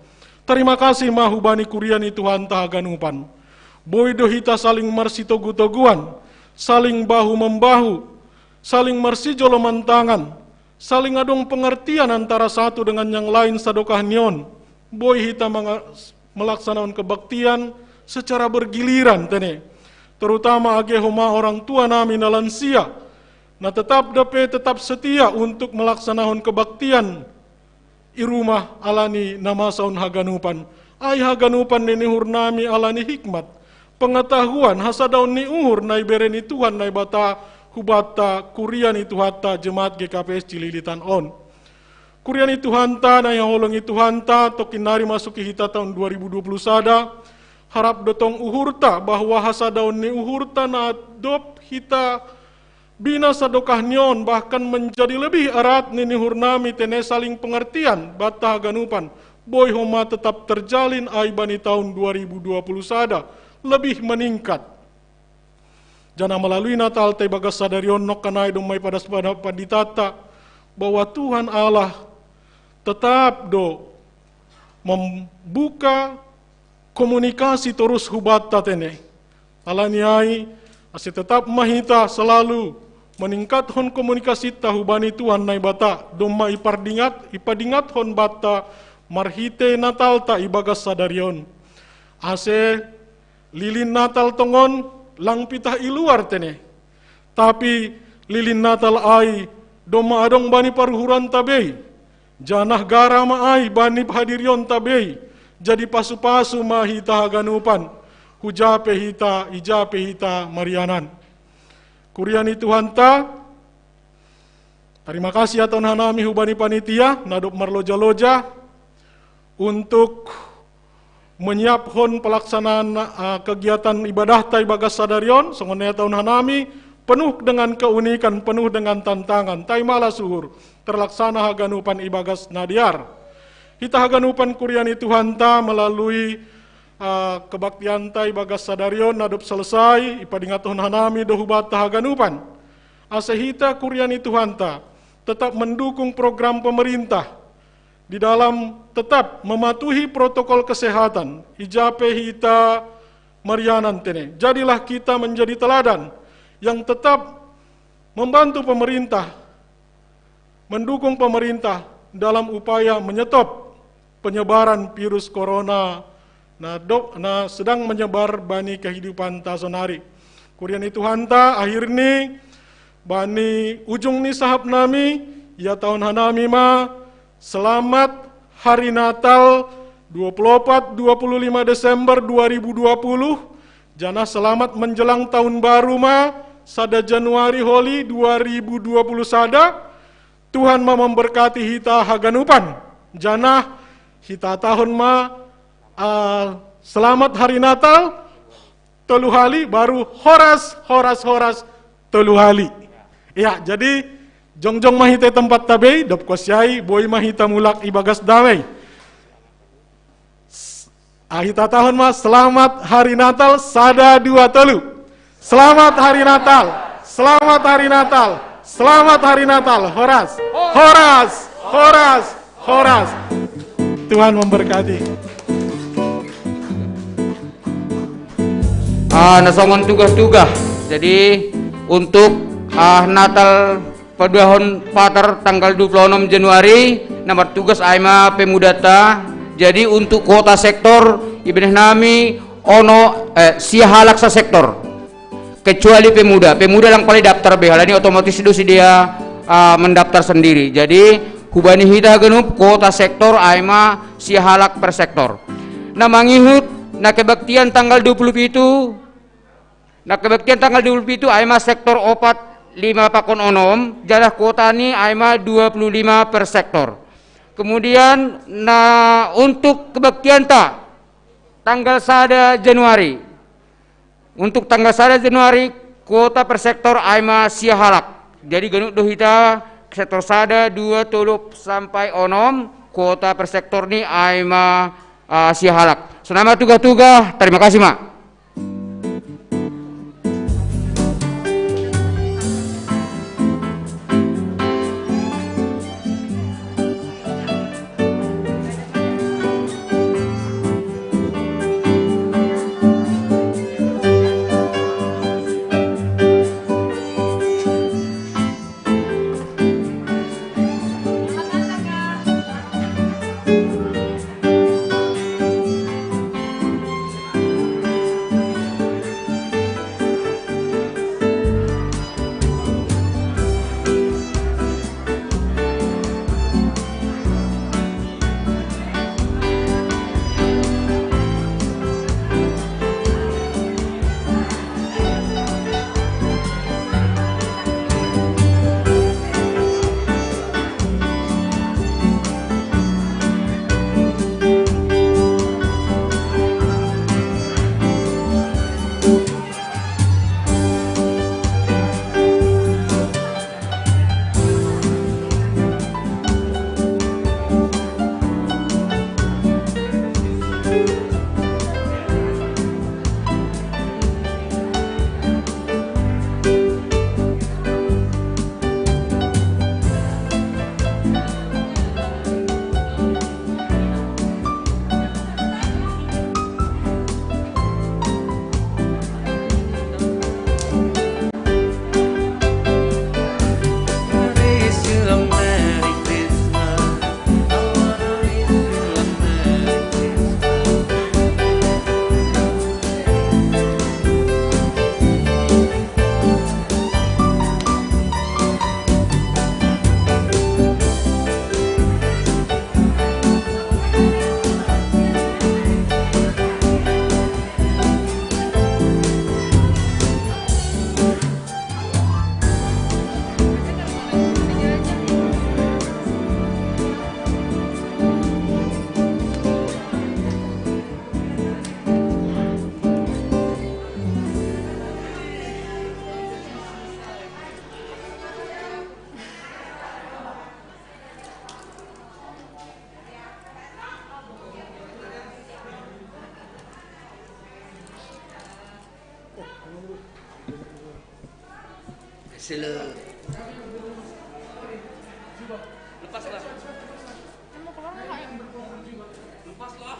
Terima kasih ma hubani kuria ni Tuhanta haganupan. Boi do hita saling marsitogu-toguan, saling bahu-membahu, saling marsijoloman tangan, saling adong pengertian antara satu dengan yang lain sadokah nion. Boi hita melaksanakan kebaktian secara bergiliran tene. Terutama age homa orang tua nami na lansia, na tetap dope tetap setia untuk melaksanakan kebaktian i rumah alani na masa on haganupan. Ai haganupan ni uhur nami alani hikmat, pengetahuan, hasadaon ni uhur na ibere ni Tuhan Naibata hubanta kuria ni Tuhanta jemaat G K P S Cililitan on. Kuria ni Tuhanta na ihaholongi Tuhanta, tongkin nari masuki hita tahun dua ribu dua puluh sada, harap do tong uhurta bahwa hasadaon ni uhurta na dob hita bina sadokah nion bahkan menjadi lebih erat ni uhur nami tene saling pengertian banta haganupan, boi homa tetap terjalin ai bani tahun dua ribu dua puluh sada lebih meningkat. Janah melalui Natalta ibagas sadarion nongkan ai domma ipadas pada panditanta bahwa Tuhan Allah tetap do membuka komunikasi torus hubanta tene. Alani ai, ase tetap ma hita selalu meningkathon komunikasinta hubani Tuhan Naibata, domma ipardingat, ipadingathon banta marhite Natalta ibagas sadarion. Ase lilin Natal tongon lang pitah i luar tene. Tapi lilin Natal ai domma adong bani paruhuranta bei, janah gara ma ai bani hadirionta bei, jadi pasu-pasu ma hita haganupan, hujape hita, ijape hita marianan. Kuria ni Tuhanta, tarima kasih atau hanami hubani panitia, na dob marloja-loja, untuk menyiaphon pelaksanaan uh, kegiatan ibadahta ibagas sadarion, songon na tahun hanami, penuh dengan keunikan, penuh dengan tantangan. Taimalah suhur, terlaksana haganupan ibagas na dear. Hita haganupan kuria ni Tuhanta melalui uh, kebaktianta ibagas sadarion na dob selesai, ipadingathon hanami do hubanta haganupan. Ase hita kuria ni Tuhanta tetap mendukung program pemerintah di dalam tetap mematuhi protokol kesehatan, ijape hita marianan tene. Jadilah kita menjadi teladan yang tetap membantu pemerintah, mendukung pemerintah dalam upaya menyetop penyebaran virus corona na, do, na sedang menyebar bani kehidupan tasonari. Kuria ni Tuhanta, akhirni bani ujung ni sahap nami, ia tahun hanami ma, selamat Hari Natal dua puluh empat dua puluh lima Desember dua ribu dua puluh, janah selamat menjelang tahun baru ma, sada Januari holi dua ribu dua puluh sada. Tuhan ma memberkati hita haganupan, janah hita tahun ma uh, selamat Hari Natal tolu hali, baru horas, horas, horas tolu hali. Ya, jadi jongjong ma hita tempat tabei, dob kosiai, boi ma hita mulak ibagas damei. Ahita tahun ma, selamat Hari Natal, sada, dua, tolu. Selamat Hari Natal, selamat Hari Natal, selamat Hari Natal, horas, horas, horas, horas. Tuhan memberkati. Ah, na songon tugas-tugas. Jadi untuk ah, Natal paduahon patar tanggal dua puluh enam Januari, na martugas ai ma pemudanta. Jadi untuk kota sektor ibadah nami ono eh, sia halak sa sektor. Kecuali pemuda, pemuda lang pali daftar be halani otomatis do sidea uh, mendaftar sendiri. Jadi hubani hita ganup kota sektor ai ma sia halak per sektor. Na mangihut na kebaktian tanggal dua puluh pitu, na kebaktian tanggal dua puluh pitu ai ma sektor opat lima pakon onom, jadah kuota ni ai ma dua puluh lima per sektor. Kemudian, na, untuk kebaktian ta tanggal sada Januari. Untuk tanggal sada Januari, kuota per sektor ai ma sia halak. Jadi ganup do hita sektor sada, dua, tolu sampai onom, kuota per sektor ni ai ma, ah, sia halak. Sonai ma tugah-tugah, terima kasih ma. Sila. Lepaslah. Lepaslah.